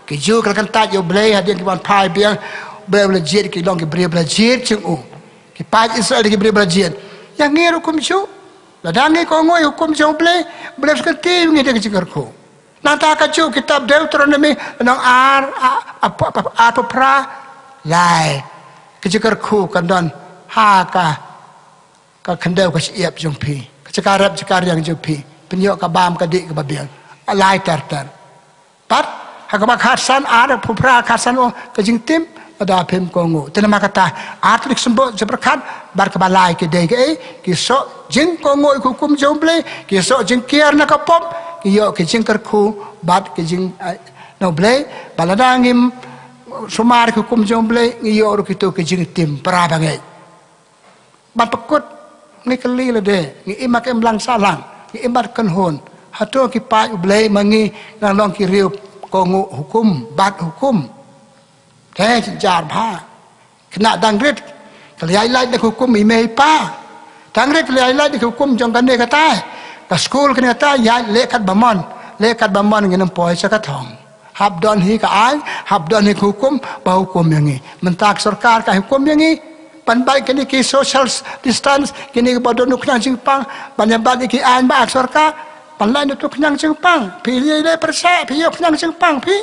ki Jiw ki la kyntait ïa U Blei hadien ki wan phai biang, U Blei u la jied ki long ki briew ba la jied jong u. Ki paid Israel ki briew ba la jied. Ïa ngi ruh kumjuh. Lada ngi kohnguh ïa hukum jong U Blei, U Blei u sa kyntiew ïa ngi da ka jingkyrkhu. Nangta kajuh kitab Deuteronomi lynnong ar, a, a, a, arphew phra, lai. Ka jingkyrkhu kan don ha ka, ka khyndew ka shyiap jong phi, ka jaka rep jaka riang jong phi, pynïoh ka bam ka dih kaba biang. Lai ter ter. Bad ha kaba khatsan, arphew phra khatsan, u ong ka jingtim lada phim kohnguh. Te namar kata, ar tylli ki symboh jingpyrkhat bad kaba lai ki dei kaei? Ki soh jingkohnguh ïa ka hukum jong U Blei, ki soh jingkiar na ka pop, ki ïoh ki jingkyrkhu bad ki jing, eh, na U Blei. Bad lada ngim sumar ïa ka hukum jong U Blei, ngi ïoh ruh kito ki jingtim, para bangeit. Ban pynkut, ngi kylli lade, ngi im ha ka imlang sahlang, ngi im bad kynhun. Hato ki paid U Blei ma ngi nang long ki riew kohnguh hukum, bat hukum? Te jynjar bha. Khynnah dang rit, ka la ïaid lait da ka hukum i mei i pa. Dang rit ka la ïaid lait da ka hukum jong kane katai. Ka skul kane katai, ïaid leh kat ba mon, leh kat ba mon, ngin ym poi sha ka thong. Hap don hi ka aiñ, hap don hi ka hukum, ba hukum ïa ngi. Mynta ka sorkar ka hukum ïa ngi ban bat kine ki social distance, kine kiba don u khñiang jingpang, ban ïa bat ïa ki aiñ ba ai ka sorkar, ban lait na utu u khñiang jingpang. Phi lei lei pyrshah, phi ïoh khñiang jingpang phi.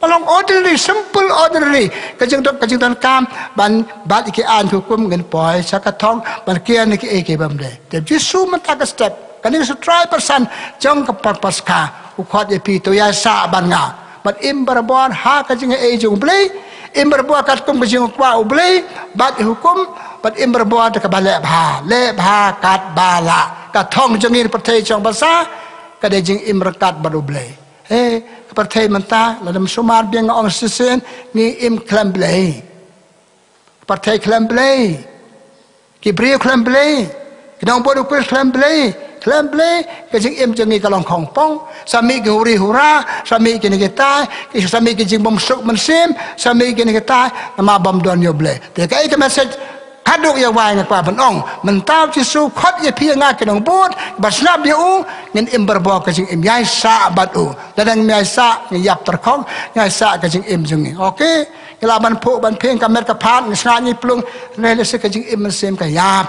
Ba long ordinary, simple ordinary. Ka jingdon, ka jingdonkam ban bat ïa ki aiñ ka hukum, ngin poi sha ka thong ban kiar na kiei kiei bym dei. Te Jisu mynta ka step, kane ka step, trai pyrsan jong ka por Paskha, u khot ïa phi, to ïaisah bad nga. Bad im barabor ha ka jingaiei jong U Blei, im barabor katkum ka jingkwah U Blei, bat ïa hukum, bad im barabor da kaba leh bha, leh bha katba lah. Ka thong jong ngi na pyrthei jong basa ka dei jingim ryngkat bad U Blei. He, ka pyrthei mynta, lada ym sumar biang, nga ong shisien, ngi im khlem Blei. Pyrthei khlem Blei. Ki briew khlem Blei. Ki nongbud u Khrist khlem Blei. Khlem Blei, ka jingim jong ngi ka long khongpong. Sa mih ki huri hura, sa mih kine kitai, ki, sa mih ki jingbymsuk mynsiem, sa mih kine kitai, namar bym don ïa U Blei. Te kaei ka message haduh ïa wai nga kwah ban ong. Mynta U Jisu khot ïa phi ïa nga ki nongbud, ba sngap ïa u, ngin im barabor ka jingim, ïaisah bad u. Lada ngim ïaisah, ngi ïap tyrkhong, ïaisah ka jingim jong ngi. Okay? Ngi lah ban phuh ban phieng ka met ka phad, ngi sngaid ngi plung, hynrei lehse ka jingim mynsiem ka ïap.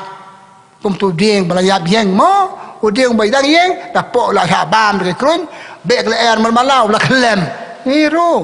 Kum utu u dieng ba la ïap ïeng mo, u dieng ba dang ïeng, da poh la shah bam da ki kruiñ, beh ka lyer man mala u la khlem. Ngi ruh.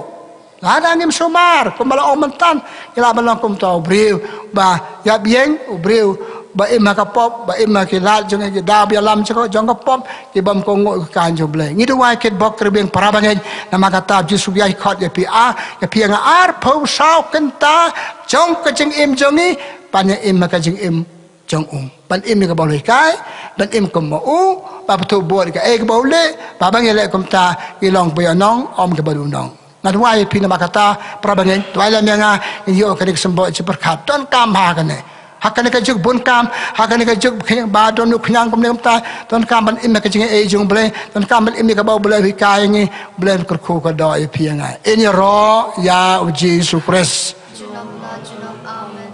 Lada ngim sumar, kumba la ong mynta, ngi lah ban long kum uta u briew ba ïap ïeng, u briew ba im ha ka pop, ba im ha ki lad jong ki daw ba ïalam jong ka, jong ka pop, ki bym kohnguh ïa ka aiñ jong U Blei. Ngi duwai kitbok kitrwiang para bangeit, namar kata U Jisu u ïai khot ïa phi, ah, ïa phi ïa nga arphew saw kynta jong ka jingim jong ngi, ban ïa im ha ka jingim jong u. Ban im ïa kaba u la hikai, ban im kum ma u, ba pynthut bor ïa kaei kaba u leh, ba ban ïaleh kumta, ngi long ba ïanong, ym kiba duna nong. Nga duwai ïa phi namar kata, para bangeit, duwai lem ïa nga, ngin ïoh kane ka symboh jingpyrkhat. Donkam ha kane. Ha kane ka juk bun kam, ha kane ka juk ba don u khñiang kumne kumta, donkam ban im ïa ka jingaiei jong U Blei, donkam ban im ïa kaba U Blei u hikai ïa ngi, U Blei un kyrkhu kyrdoh ïa phi ïa nga. Ïn ïaroh ïa U Jisu Khrist. Junom la junom, amen.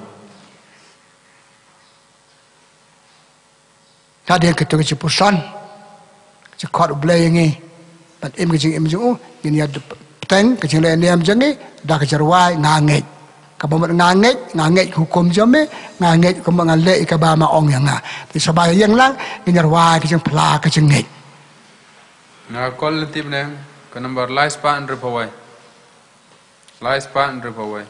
Hadien kito ki jingpuson, ki jingkhot U Blei ïa ngi ban im ka jingim jong u, ngin ïa bteng ka jingleh niam jong ngi da ka jingrwai, nga ngeit. Kaba mut nga ngeit, nga ngeit ka hukum jong me, nga ngeit kumba nga leh ïa kaba me ong ïa nga. Te shuwa ba ïeng lang, ngin ïa rwai ka jingphla ka jingngeit. Na ka Korinth bneng, ka number lai spah hynriewphew wei. Lai spah hynriewphew wei.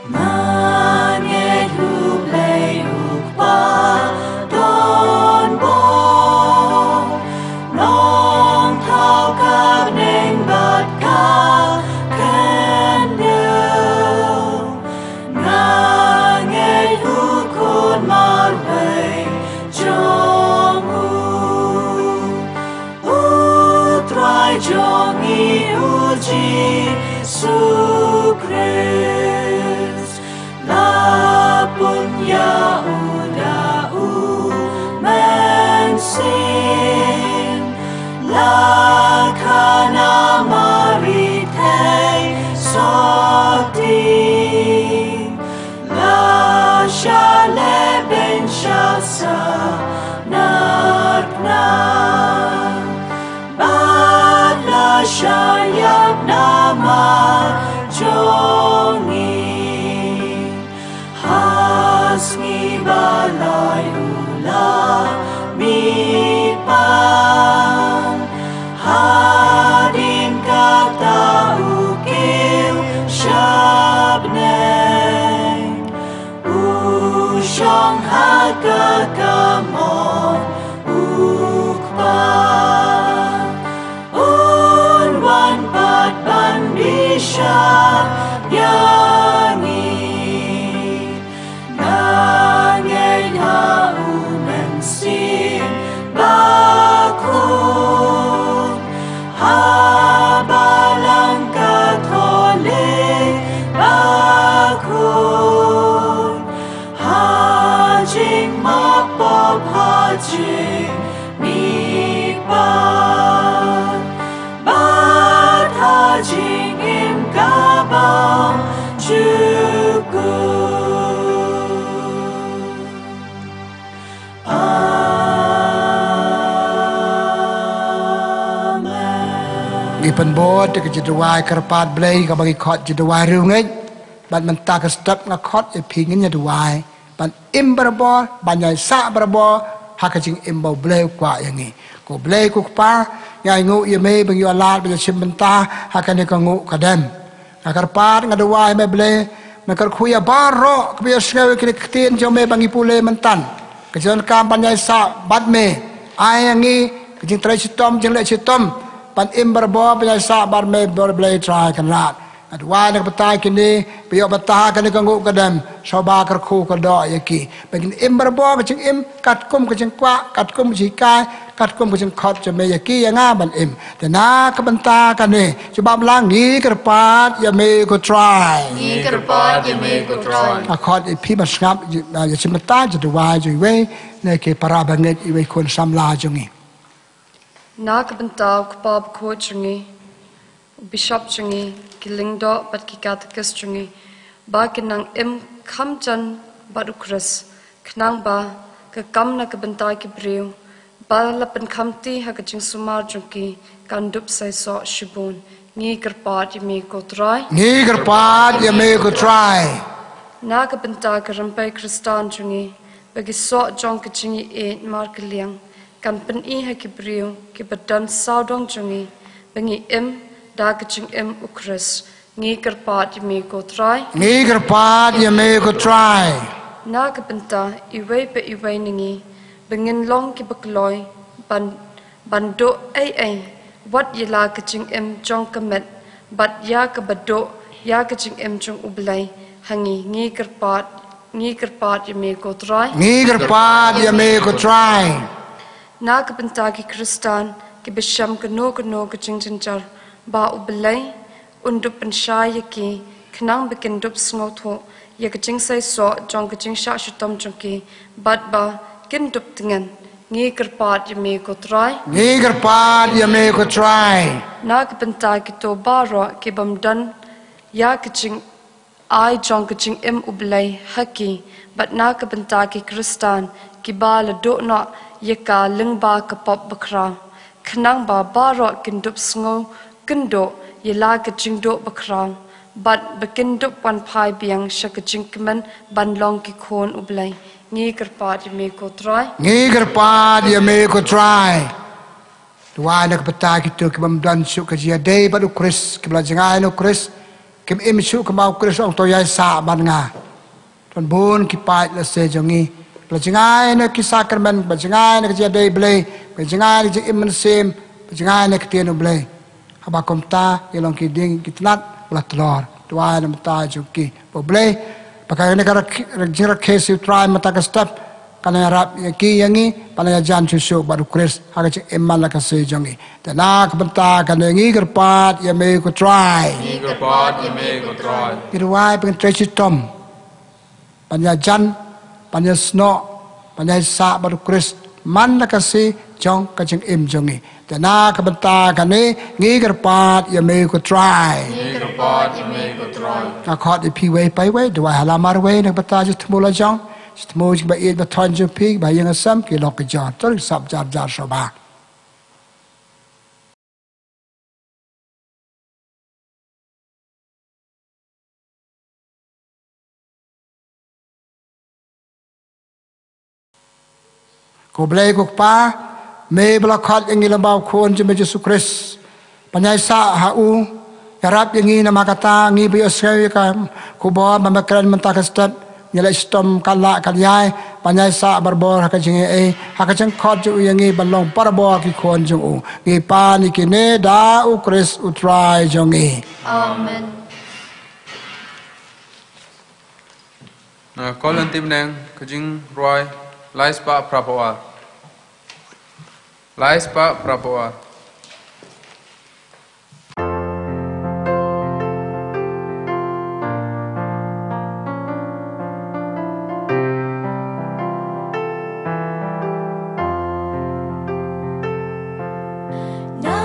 Ngan ïa u Blei u Kpa don bor, nongthaw ka bneng bad ka Khrist, la pun ïa u da u mynsiem, la khana Mari thei sohting, la shah lehbeiñ sha sa na kna. Bad la shah ïap namar jong ngi. Ha sngi ba lai u la mih pat. Hadien kata u kiew sha bneng. U shong ha ka kamon u Kpa. Un wan pat ban bishar ïa ngi. Nga ngeit ha u Mynsiem Bakhuid, ha Balang Katholik Bakhuid, ha jingmap pop, ha jingmihpat, bad ha jingim ka bymjukut. Amen. Ngi pynbud ïa ka jingduwai kyrpad Blei kaba ngi khot jingduwai riewngeit. Bad mynta ka step nga khot ïa phi ngin ïa duwai ban im barabor, ban ïaisah barabor ha ka jingim ba U Blei u kwah ïa ngi. Ko Blei ko Kpa, ngi ainguh ïa me ba ngi ïoh lad ban ïashim bynta ha kane ka nguh ka dem. Nga kyrpad, nga duwai, me Blei, me kyrkhu ïa baroh kiba ïohsngew ïa kine ki ktien jong me ba ngi pule mynta. Ka jingdonkam ban ïaisah bad me, ai ïa ngi ka jingtrei shitom, jingleh shitom ban im barabor, ban ïaisah bad me, Blei Trai Kynrad. Nga duwai na ka bynta kine ba ïoh bynta ha kane ka nguh ka dem, sngewbha kyrkhu kyrdoh ïa ki ba kin im barabor ka jingim katkum ka jingkwah, katkum ka jinghikai, katkum ka jingkhot jong me ïa ki ïa nga ban im. Te na ka bynta kane jubab lang, ngi kyrpad ïa me ko Trai. Ngi kyrpad ïa me ko Trai. Nga khot ïa phi ban sngap ïa ka jingmynta jingduwai jong iwei na ki para bangeit, iwei khun samla jong ngi. Na ka bynta u Kpa Bakhuid jong ngi, u Bishop jong ngi, ki lyngdoh bad ki katekist jong ngi, ba kin nang im kham jan bad u Khrist, khnang ba ka kam na ka bynta ki briew ba la pynkhamti ha ka jingsumar jong ki kan dup saisoh shibun. Ngi kyrpad ïa me ko Trai. Ngi kyrpad ïa me ko Trai. Na ka bynta ka rympei Khristan jong ngi, ba ki soh jong ka jingïeit markylliang kan pyni ha ki briew kiba don sawdong jong ngi ba ngi im da ka jingim u Khrist. Ngi kyrpad ïa me ko Trai. Ngi kyrpad ïa me ko Trai. Na ka bynta iwei pa iwei na ngi, ba ngin long kiba kloi ban, ban duh ei ei wat ïa la ka jingim jong ka met bad ïa kaba duh ïa ka jingim jong U Blei ha ngi. Ngi kyrpad, ngi kyrpad ïa me ko Trai. Ngi kyrpad ïa me ko Trai. Na ka bynta ki Khristan kiba shem kano kano ka jingjynjar, ba U Blei un dup pynshai ïa ki, khnang ba kin dup sngewthuh ïa ka jingsaisoh jong ka jingshah shitom jong ki, bad ba kin dup tngen. Ngi kyrpad ïa me ko Trai. Ngi kyrpad ïa me ko Trai. Na ka bynta kito baroh ki bym don ïa ka jingai jong ka jingim U Blei ha ki, bad na ka bynta ki Khristan kiba la duh noh ïa ka lyngba ka pop bakhraw, khnang ba baroh kin dup sngew kynduh ïa la ka jingduh bakhraw, bad ba kin dup wan phai biang sha ka jingkmen ban long ki khun U Blei. Ngi kyrpad ïa me ko Trai. Ngi kyrpad ïa me ko Trai. Duwai na ka bynta kito ki bym don shuh ka jingïadei bad u Khrist, kiba la jngai na u Khrist, kim im shuh kumba u Khrist ong to ïaisah bad nga. Don bun ki paid lehse jong ngi ba la jngai na ki sakramen, ba la jngai na ka jingïadei Blei, ba la jngai na ka jingim mynsiem, ba la jngai na ka ktien U Blei. Haba kumta ngi long ki dieng ki tnat ba la tlor. Duwai na ka bynta jong ki ba U Blei, ba ka ne ka rak-, rak-, jingrakhe shi U Trai mynta ka step, kan ïarap ïa ki ïa ngi ban ïajan shuh shuh bad u Khrist ha ka jingim man la ka sngi jong ngi. Te na ka bynta kane ngi kyrpad ïa me ko Trai. Ngi kyrpad ïa me ko Trai. Ngi duwai ba ngin trei shitom ban ïajan, ban ïasnoh, ban ïaisah bad u Khrist man la ka sngi jong ka jingim jong ngi. Te na ka bynta kane ngi kyrpad ïa me ko Trai. Ngi kyrpad ïa me ko Trai. Nga khot ïa phi wei pa wei, duwai ha lamar wei na ka bynta jingthmu la jong, jingthmu jingba ïeit ba thon jong phi, ba ïeng ha sem ki lok ki jor. To ring sap jar jar shuwa. Ko Blei ko Kpa, me ba la khot ïa ngi lyngba u Khun jong me Jisu Khrist, ban ïaisah ha u, ïarap ïa ngi namar kata ngi ba ïohsngew ïa ka khubor ba me kren mynta ka step, ngi leh shitom kan lah kan ïai ban ïaisah barabor ha ka jingaiei, ha ka jingkhot jong u ïa ngi ban long barabor ki khun jong u. Ngi pan ïa kine da u Khrist u Trai jong ngi. Amen. Na Korinth bneng, ka jingrwai lai spah phra phew ar. Lai spah phra phew ar. Na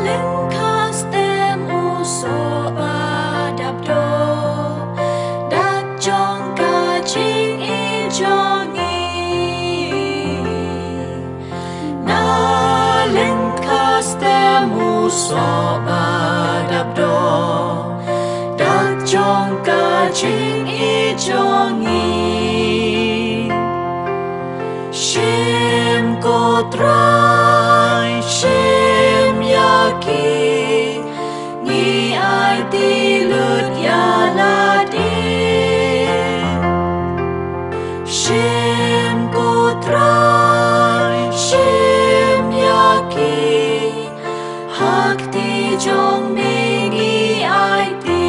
lyngkha stem u soh ba dap doh, dak jong ka jingïeit jong ngi. Na lyngkha stem u soh ba dap doh, dak jong ka jingïeit jong ngi. Shim ko Trai, shim ïa ki, ngi aiti lut ïa lade. Shim ko Trai, shim ïa ki, ha kti jong me ngi aiti.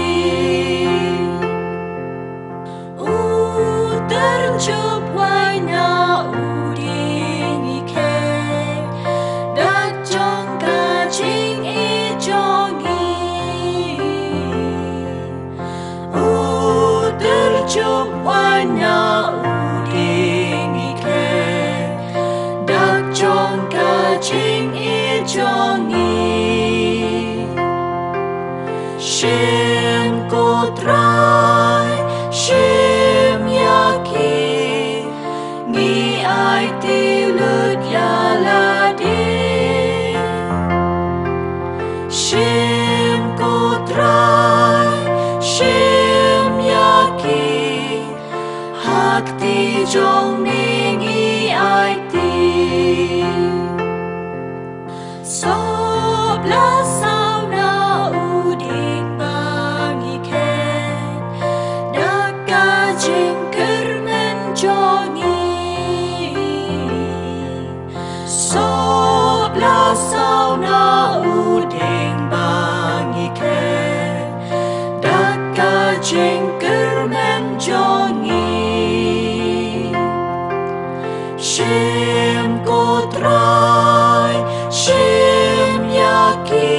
U tyrjup wai na u dieng ngi kheiñ, dak jong ka jingïeit jong ngi. U tyrjup wai na u dieng ngi kheiñ, dak jong ka jingïeit jong ngi. Shim ko Trai, shim ïa ki, ngi aiti lut ïa lade. Shim ko Trai, shim ïa ki, ha kti jong me ngi aiti. Sop la saw na u dieng ba ngi kheiñ, da ka jingkyrmen jong ngi. Sop la saw na u dieng ba ngi kheiñ, da ka jingkyrmen jong ngi. Shim ko Trai, shim ïa ki,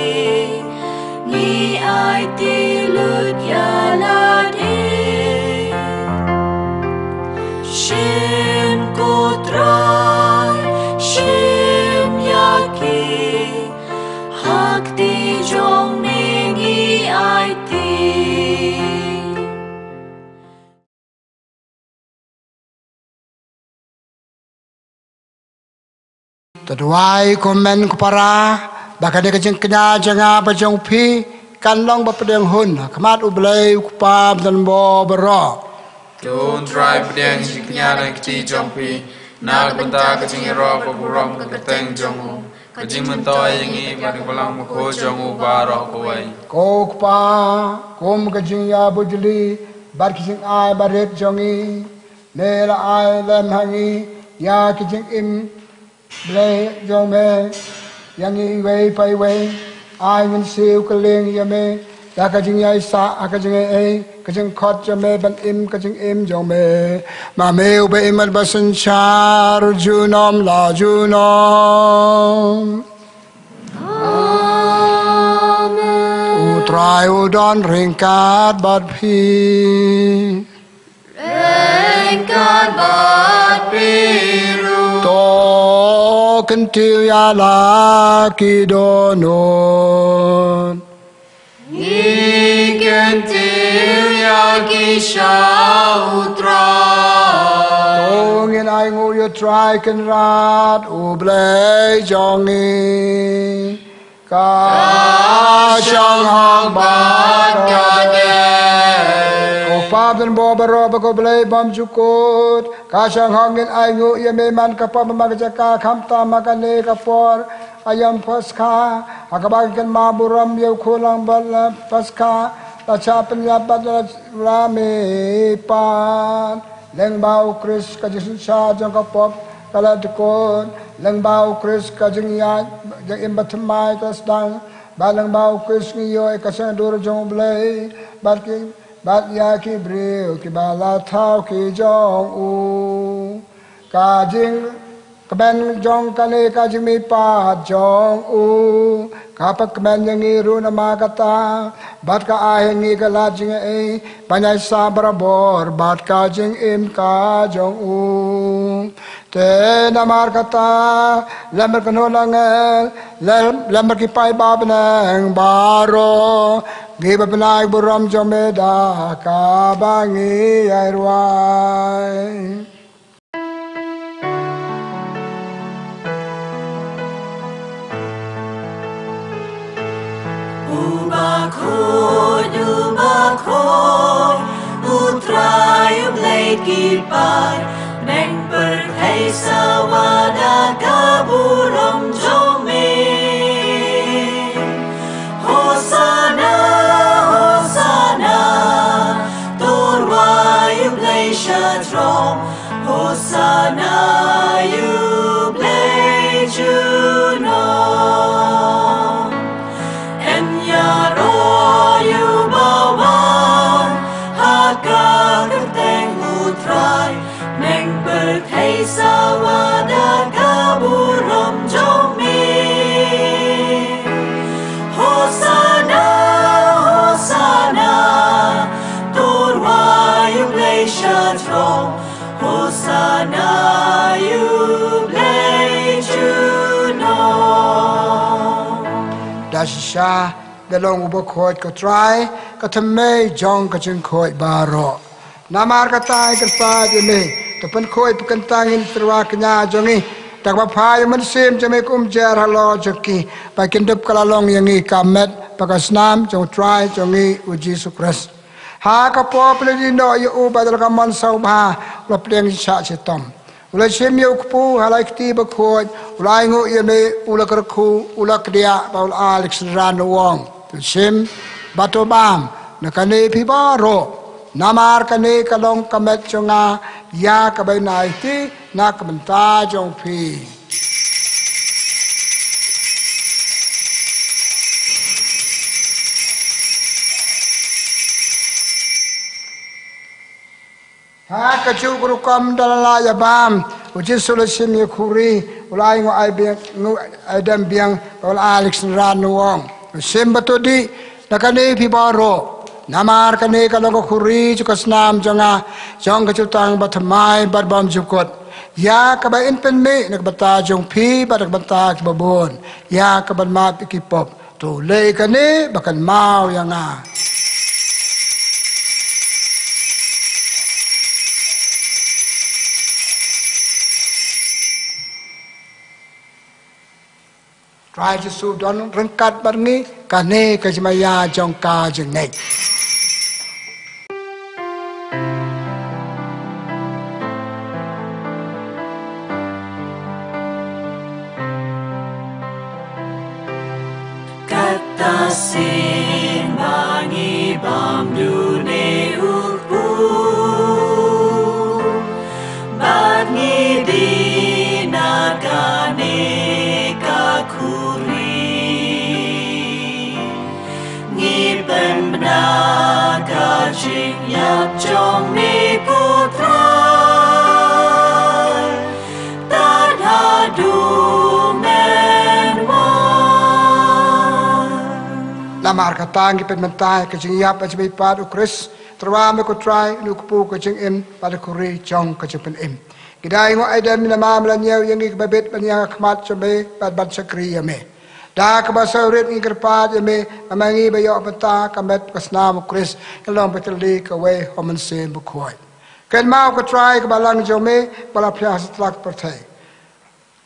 ngi aiti lut ïa lade. Shim ko Trai, shim ïa ki, ha kti jong me ngi aiti. To duwai kumne ko para, ba kane ka jingkñia jong nga bad jong phi kan long ba pdiang hun ha khmat U Blei U Kpa ba don bor baroh. To U Trai, pdiang jingkñia na kti jong phi na ka bynta ka jingïaroh bad burom ka kyrteng jong u, ka jingmyntoi ïa ngi bad ka balang bakhuid jong u baroh kawei. Ko Kpa, kum ka jingïabujli bad ka jingai barit jong ngi, me la ai lem ha ngi ïa ka jingim Blei jong me ïa ngi iwei pa iwei. Ai ngin siew kylleng ïa me Da ka jingïaisah ha ka jingaiei, ka jingkhot jong me ban im ka jingim jong me. Ma me uba im bad ba synshar junom la junom. Amen. U Trai u don ryngkat bad phi. Ryngkat bad phi ruh. To kyntiew ïa la ki dohnud. Ngi kyntiew ïa ki sha U Trai. To ngin ainguh ïa U Trai Kynrad U Blei jong ngi. Ka shang hok bad ka dei. Ko Pa ba don bor baroh bad ko Blei bymjukut, ka shang hok ngin ainguh ïa me man ka por bad man ka jaka, khamtam ha kane ka por aïom Paskha, ha kaba ngi kynmaw burom ïa u khun lang bad la Paskha la shah pynïap bad la, la mihpat. Lyngba U Khrist ka jingsynshar jong ka pop ka la dkut. Lyngba U Khrist ka jingïaid jingim bathymmai ka la sdang. Bad lyngba U Khrist ngi ïoh ïa ka sngewdur jong U Blei bad ki, bad ïa ki briew kiba la thaw ki jong u. Ka jing kmen jong kane ka jingmihpat jong u ka pynkmen ïa ngi ruh namar kata, bad ka ai ha ngi ka lad jingaiei ban ïaisah barabor bad ka jingim ka jong u. Te namar kata, lem bad ka kynhun angel, lem, lem bad ki paidbah bneng baroh, ngi ba pynai burom jong me da kaba ngi ïairwai. Uba khuid, uba khuid, U Trai U Blei ki paid, neng pyrthei sa wa da ka burom jong me. Hosana, Hosana, to rwai U Blei sha throng. Hosana ïa U Blei junom. Yn ïaroh ïa uba wan ha ka kyrteng U Trai. Neng pyrthei sa wa da ka burom jong me. Hosana, Hosana, to rwai U Blei sha throng. Hosana ïa U Blei junom. Da shisha, da long uba khuid ko Trai, ka thymmei jong ka jingkhuid baroh. Namar kata ngi kyrpad ïa me, to pynkhuid pynkyntang ïa ki tyrwa kñia jong ngi da kaba phai ïa u Mynsiem jong me kum jer halor jong ki, ba kin dup ka la long ïa ngi ka met bad ka snam jong U Trai jong ngi U Jisu Khrist. Ha ka por pynlong noh ïa u bad da la ka mon sngewbha u la pdiang shah shitom. U la shim ïa u kpu ha la ki kti bakhuid, u la ainguh ïa me, u la kyrkhu, u la kdiah bad u la ai ïa ki synran, u ong, to shim bad to bam na kane phi baroh, namar kane ka long ka met jong nga, ïa kaba yn aiti na ka bynta jong phi. Ha kajuh ka rukom da la lah ïa bam, U Jisu u la shim ïa ka khuri, u la ainguh, ai biang, nguh, ai dem biang, u la ai ïa ki synran, u ong, to shim bad to dih na kane phi baroh, namar kane ka long ka khuri jong ka snam jong nga, jong ka jutang bathymmai bad bymjukut, ïa kaba yn pynmih na ka bynta jong phi bad na ka bynta kiba bun, ïa kaban map ïa ki pop. To leh kane ba kynmaw ïa nga. Trai Jisu don ryngkat bad ngi, kane ka jingmaïa jong ka jingngeit. Kata sien ba ngi bam dune u kpu, bad ngi dih na kane ka khuri. Ngi pyn Jingïap jong me ko Trai, tad haduh men wan. Namar kata ngi pynmynta ïa ka jingïap ha jingmihpat u Khrist, tyrwa me ko Trai, u kpu ka jingim bad u khuri jong ka jingpynim. Ngi dei nguh ïa me namar me la ñiew ïa ngi kiba bit ban ïeng ha khmat jong me bad ban shakri ïa me. Da kaba sngewrit ngi kyrpad ïa me, ba ma ngi ba ïoh bynta ka met ka snam u Khrist, ngin long ba tylli kawei ha u Mynsiem Bakhuid. Kynmaw ko Trai ka balang jong me ba la phiah satlak pyrthei.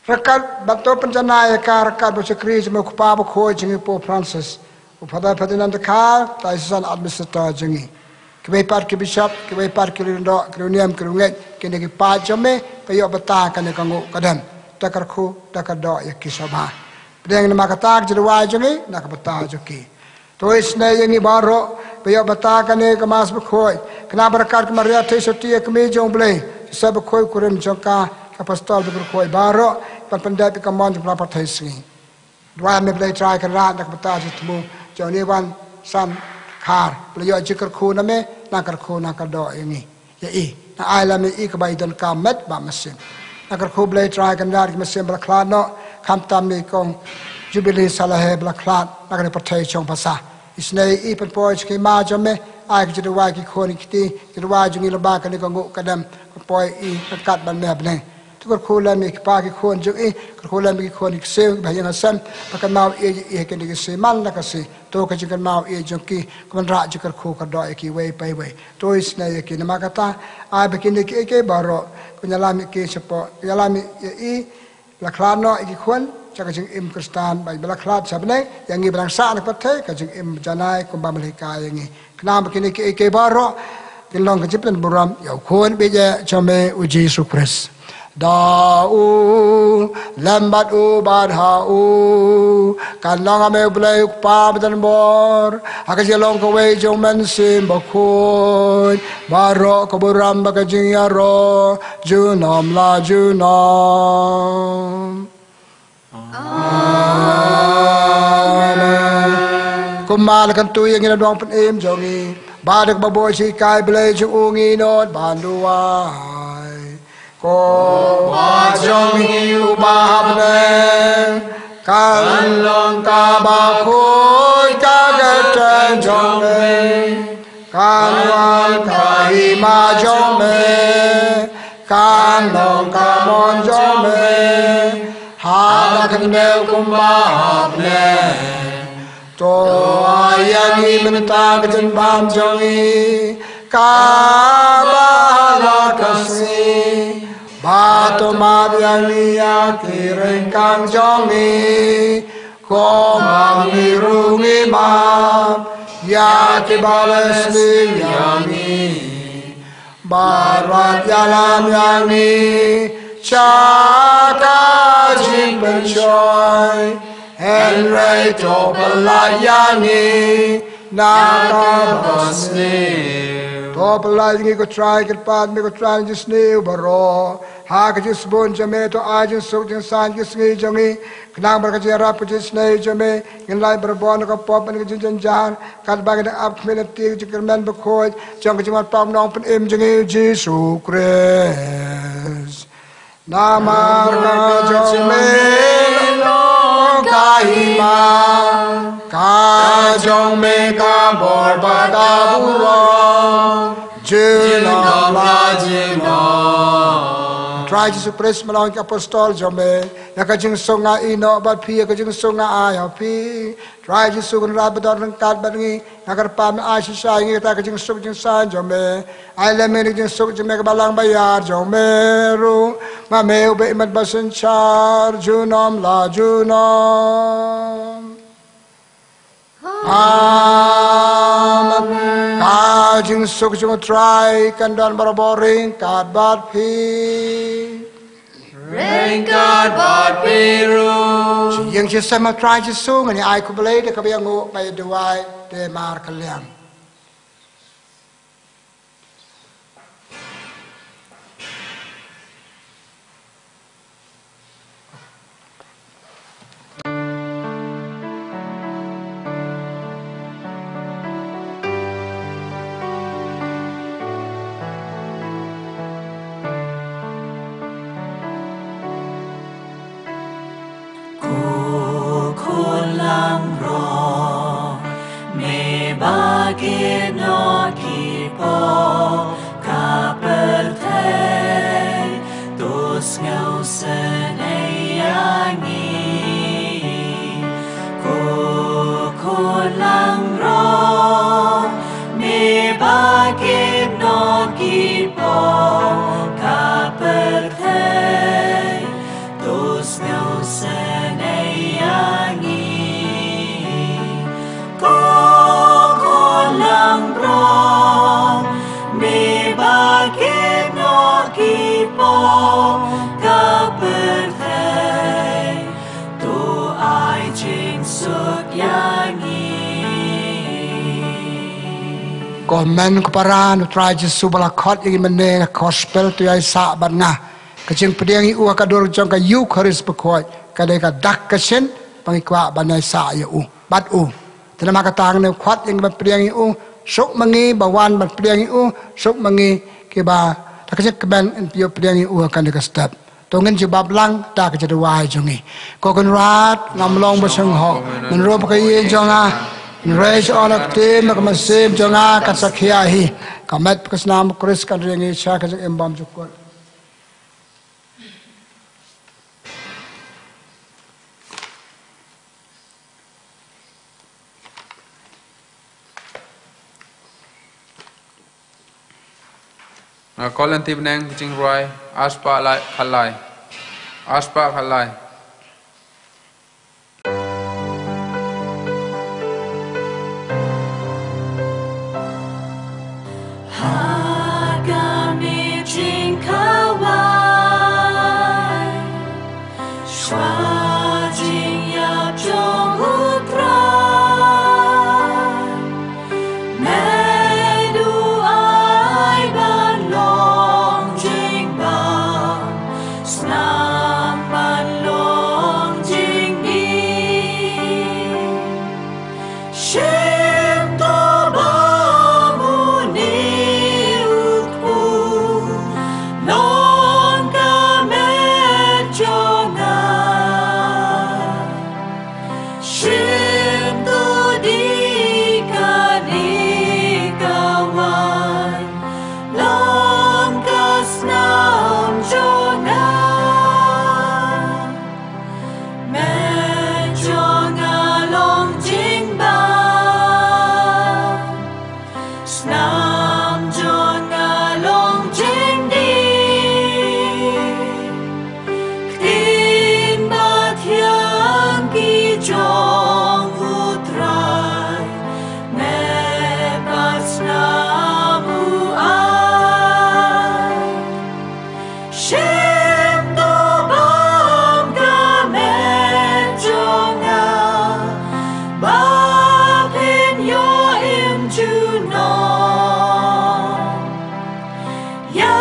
Ryngkat bad to pynjanai ïa ka ryngkat bad u shakri jong me u Kpa Bakhuid jong ngi u Pope Francis, u Father Ferdinand Takar, diocesan administrator jong ngi. Kiwei pat ki bishop, kiwei pat ki riewniam, ki riewniam, ki riewngeit, kine ki paid jong me, ba ïoh bynta kane ka nguh ka dem. Da kyrkhu, da kyrdoh ïa ki sha ba. Pdeng namar kata ka jingduwai jong ngi, na ka bynta jong ki. To isynei ïa ngi baroh, ba ïoh bynta kane ka Mass Bakhuid. Kane bad ryngkat ka Maria Theisotti ka Kmie jong u Blei, Joseph Bakhuid u kurim jong ka, ki apostol bakhuid baroh, ban pyndep ïa ka mon jong ka pyrthei sngi. Duwai me Blei Trai Kynrad na ka bynta jingthmu jong une u Wan Sam Khar. Ba la ïoh jingkyrkhu na me, nang kyrkhu nang kyrdoh ïa ngi. Ïa i. Nang ai lem ïa i kaba i donkam met bad mynsiem. Nang kyrkhu Blei Trai Kynrad ki mynsiem ba la khlad noh, khamtam ïa i kong Jubilee Salehe ba la khlad na kane ka pyrthei shong basa. Isynei ïa i pynpoi sha ki hima jong me, ai ka jingduwai ki khun ki kti, jingduwai jong ngi lyngba kane ka nguh ka dem, pynpoi ïa i ryngkat bad me ha bneng. To kyrkhu lem ïa ki kpa ki khun jong i, kyrkhu lem ïa ki khun ki ksiew, kiba ha ïing ha sem, ba kynmaw ïa i ha kine ki sngi man la ka sngi. To ka jingkynmaw ïa i jong ki, ka wanrah jingkyrkhu kyrdoh ïa kiwei pa iwei. To isynei ïa ki namar kata, ai ba kine kiei kiei baroh, ko ïalam ïa ki shapoh, ïalam ïa i, ba la khlad noh ïa ki khun, sha ka jingim Khristan, ba la khlad sha bneng, ïa ngi ba nang sah na ka pyrthei, ka jingim janai, kumba me la hikai ïa ngi. Khnang ba kine kiei kiei baroh, kin long ka jingpynburom, ïa u Khun beit jong me u Jisu Khrist. Da u, lem bad u bad ha u, kan long ha me u Blei u Kpa badonbor, ha ka jinglong kawei jong u Mynsiem Bakhuid, baroh ka burom bad ka jingïaroh, junom la junom. Amen. Kumba la kyntu ïa ngi na dong pynim jong ngi. Ba da kaba buh shikai Blei jong u ngi nud ban duwai. Ko Kpa jong ngi uba ha bneng. Kan long kaba khuid ka kyrteng jong me. Kan wan ka hima jong me, kan long ka mon jong me, ha la ka khyllipmat kumba ha bneng. To ai ïa ngi mynta ka jingbam jong ngi, kaba ha la ka sngi, bad to map ïa ngi ïa ki ryngkang jong ngi, kumba ngi ruh ngi map ïa kiba la sniew ïa ngi. Bad wat ïalam ïa ngi sha ka jingpynshoi, hynrei to pyllait ïa ngi na kaba sniew. To pyllait ïa ngi ko Trai, kyrpad me ko Trai na jingsniew baroh. Ha ka jingsbun jong me to ai jingsuk jingsaiñ ki sngi jong ngi. Khnang ba ka jingïarap ka jingisynei jong me, ngin lait barabor na ka pop bad ka jingjynjar, katba ngi dang ap khmih lynti ka jingkyrmen bakhuid jong ka jingwan phai nongpynim jong ngi u Jisu Khrist. Namar ka jong me long ka hima, ka jong me ka bor bad ka burom, junom la junom. Trai Jisu Khrist, me la ong ïa ki apostol jong me, ïa ka jingsuk nga ai noh bad phi, ïa ka jingsuk nga ai ha phi. Trai Jisu, Kynrad badon ryngkat bad ngi, nga kyrpad me ai shisha ïa ngi kata ka jingsuk jingsaiñ jong me. Ai lem ïa ngi ka jingsuk jong me kaba lang ba ïar jong me ruh, ma me uba im bad ba synshar junom la junom. Amen. Ka jingsuk jong u Trai kan don barabor ryngkat bad phi. Ryngkat bad phi ruh. Shi ïing shi sem ha u Trai Jisu, ngin ïa ai khublei da kaba ïanguh, ba ïa duwai da mar kylliang. Ki noh ki poh ka pyrthei, to sngewsynei ïa ngi. Ko khun langbrong, me ba ki noh ki poh ka pyrthei, to sngewsynei ïa ngi. Ko khun langbrong, me ba ki noh ki poh ka pyrthei, to ai jingsuk ïa ngi. Ko hynmen ko para, U Trai Jisu ba la khot ïa ngi mynne na gospel, to ïai sah bad nga. Ka jingpdiang ïa u ha ka dur jong ka Eukharist bakhuid ka dei ka dak ka shin ba ngi kwah ban ïai sah ïa u bad u. Te namar kata hangne u khot ïa ngi ban pdiang ïa u, suk ma ngi ba wan ban pdiang ïa u, suk ma ngi kiba da ka jingkmen ngin ïoh pdiang ïa u ha kane ka step. To ngin jubab lang da ka jingduwai jong ngi. Ko Kynrad, ngam long ba sngewhok, mynro ba ka ïing jong nga, hynrei sha ka ktien bad ka mynsiem jong nga kan sa khia hi. Ka met bad ka snam u Khrist kan ri ïa ngi sha ka jingim bymjukut. Nga call lynti bneng ka jingrwai arspah lai khatlai. Arspah khatlai. Ha ka meeting khawai, shuwa jingïap jong U Trai, me du ai ban long jingbam, snam ban long jingdih. Shim to ba une u kpu long ka met jong nga. Shim to dei kane ka waiñ long ka snam jong nga. Met jong nga long jingbam, snam jong nga long jingdih. Ktien ba thiang ki jong U Trai, me pat snam u ai. Shim to bam ka met jong nga, ba phin ïoh im junom. Ïa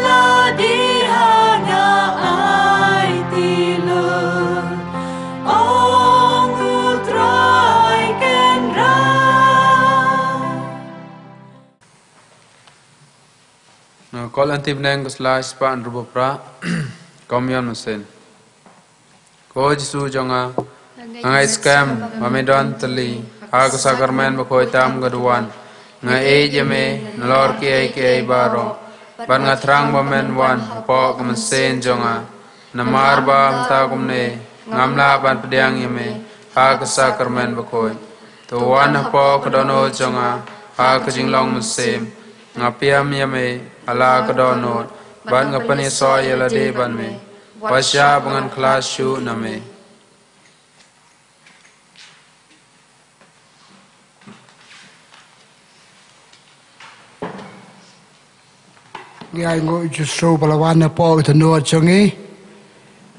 lade ha nga aiti lut, ong U Trai Kynrad. Nga call lynti bneng ka slai spah hynriewphew phra. Komunion mynsiem. Ko Jisu jong nga, nga ngeit skhem ba me don tylli ha ka sakramen bakhuid tam ka duwan. Nga ïeit ïa me nalor kiei kiei baroh, bad nga thrang ba men wan hapoh ka mynsiem jong nga. Namar ba mynta kumne ngam lah ban pdiang ïa me ha ka sakramen bakhuid. To wan hapoh ka dohnud jong nga ha ka jinglong mynsiem. Nga pdiang ïa me ha la ka dohnud, bad nga pynïasoh ïa lade bad me. Wat shah ba ngan khlad shuh na me. Ngi ainguh ïa u Jisu ba la wan hapoh ka dohnud jong ngi.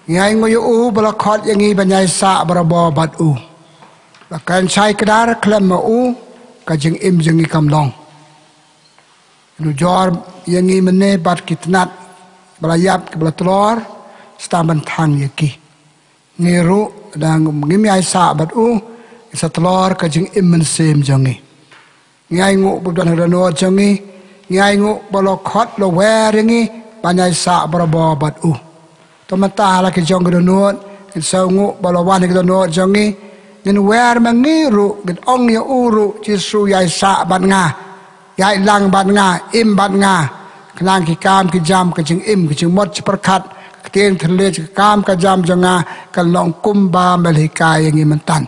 Ngi ainguh ïa u ba la khot ïa ngi ban ïai sah barabor bad u. Ba kan shai kdar khlem ma u ka jingim jong ngi kam long. Nujor ïa ngi mynne bad ki tnat ba la ïap kiba la tlor, sdang ban thang ïa ki. Ngi ruh da ngim ïai sah bad u, ngin sa tlor ka jingim mynsiem jong ngi. Ngi ainguh ba u don ha ka dohnud jong ngi. Ngi ainguh ba u la khot, u la wer ïa ngi ban ïai sah barabor bad u. To mynta ha la ki jong ki dohnud ngin sngewnguh ba u la wan ha ki dohnud jong ngi. Ngin wer ma ngi ruh, ngin ong ïa u ruh, Jisu ïai sah bad nga, ïai lang bad nga, im bad nga. Khnang ki kam ki jam ka jingim ka jingmut jingpyrkhat, ka ktien thylliej, ka kam ka jam jong nga, kan long kumba me la hikai ïa ngi myntan.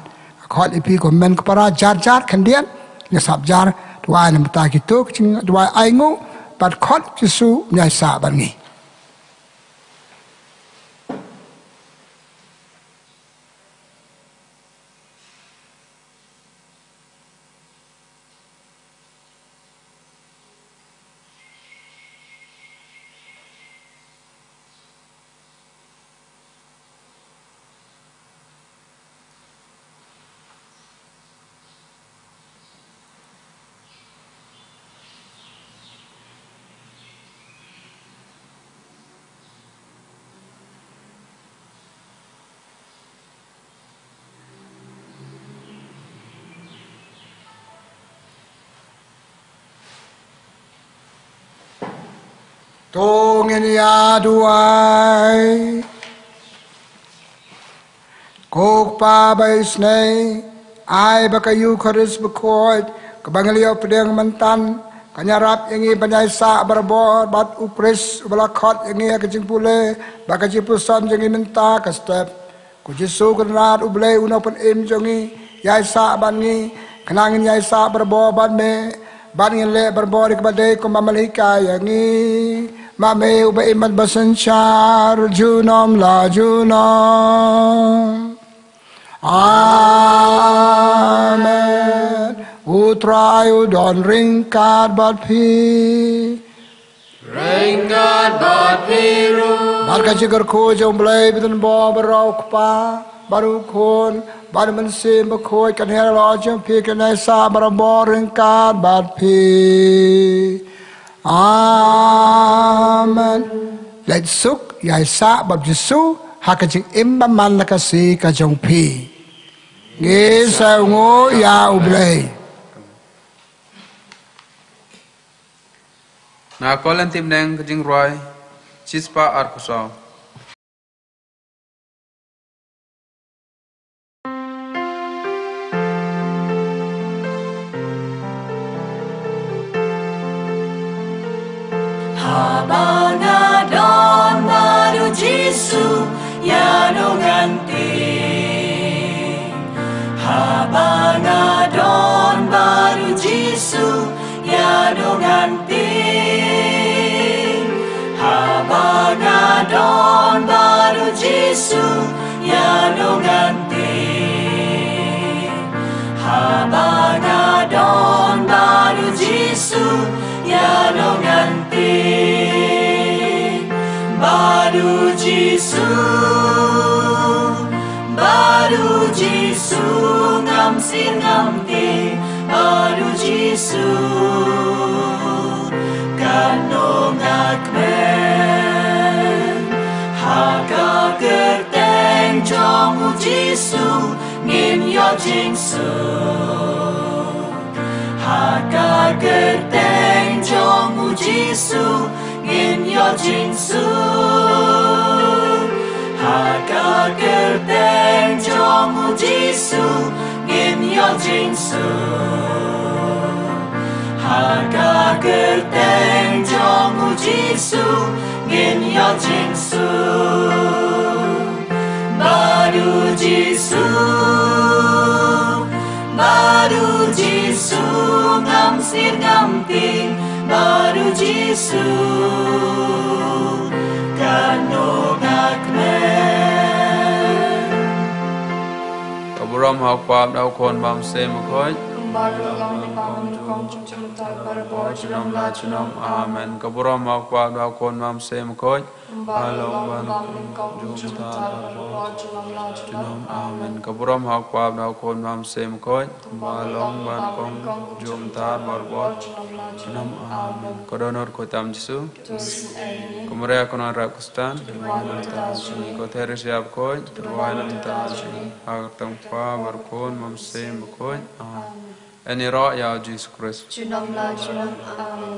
Khot ïa phi ko men ko para jar jar khyndiat, nga sap jar, duwai na mynta kito ka jingduwai ainguh, bad khot Jisu ïai sah bad ngi. To ngin ïa duwai. Ko Kpa ba isynei, ai ba ka Eukharist bakhuid kaba ngi la ïoh pdiang myntan kan ïarap ïa ngi ban ïai sah barabor bad u Khrist uba la khot ïa ngi ha ka jingpule bad ka jingpuson jong ngi mynta ka step. Ko Jisu Kynrad U Blei u Nongpynim jong ngi, ïai sah bad ngi, khnang ngin ïai sah barabor bad me, bad ngin leh barabor ïa kaba dei kumba me la hikai ïa ngi. Ma me uba im bad ba synshar junom la junom. Amen. U Trai u don ryngkat bad phi. Ryngkat bad phi ruh. Bad ka jingkyrkhu jong U Blei Ba Tymmen Bor baroh, Kpa bad U Khun bad U Mynsiem Bakhuid, kan her halor jong phi, kan ïai sah barabor ryngkat bad phi. Amen. Leit suk, ïai sah bad u Jisu ha ka jingim bymman la ka sngi ka jong phi. Ngi sngewnguh ïa U Blei. Na ka Lynti Bneng, ka jingrwai shispah arphew saw. Haba nga don bad u Jisu, ïa ngan tip. Haba nga don bad u Jisu, ïa ngan tip. Haba nga don bad u Jisu, ïa ngan tip. Haba nga don bad u Jisu, ïa ngan tip. Bad u Jisu, bad u Jisu, ngam sir ngam tip. Bad u Jisu, katno nga kmen. Ha ka kyrteng jong u Jisu, ngin ïoh jingsuk. Ha ka kyrteng jong u Jisu, ngin ïoh jingsuk. Ha ka kyrteng jong u Jisu, ngin ïoh jingsuk. Ha ka kyrteng jong u Jisu, ngin ïoh jingsuk. Bad u Jisu, bad u Jisu, ngam sir ngam tip. Bad u Jisu, katno nga kmen. Ka burom ha u Kpa bad ha u Khun bad ha u Mynsiem Bakhuid. Kumba la long naduh mynta bad barabor, junom la junom. Amen. Ka burom ha u Kpa bad ha u Khun bad ha u Mynsiem Bakhuid. Kumba la long naduh mynta bad barabor, junom la junom. Amen. Ka burom ha u Kpa bad ha u Khun bad ha u Mynsiem Bakhuid. Kumba la long naduh mynta bad barabor, junom la junom. Amen. Ka dohnud khuid tam Jisu. Ko Maria ko nongrep Khristan, duwai na bynta jong ngi. Ko Theresia bakhuid, duwai na bynta jong ngi. Ha ka kyrteng u Kpa bad u Khun bad u Mynsiem Bakhuid. Amen. Yn ïaroh ïa u Jisu Khrist. Junom la junom. Amen.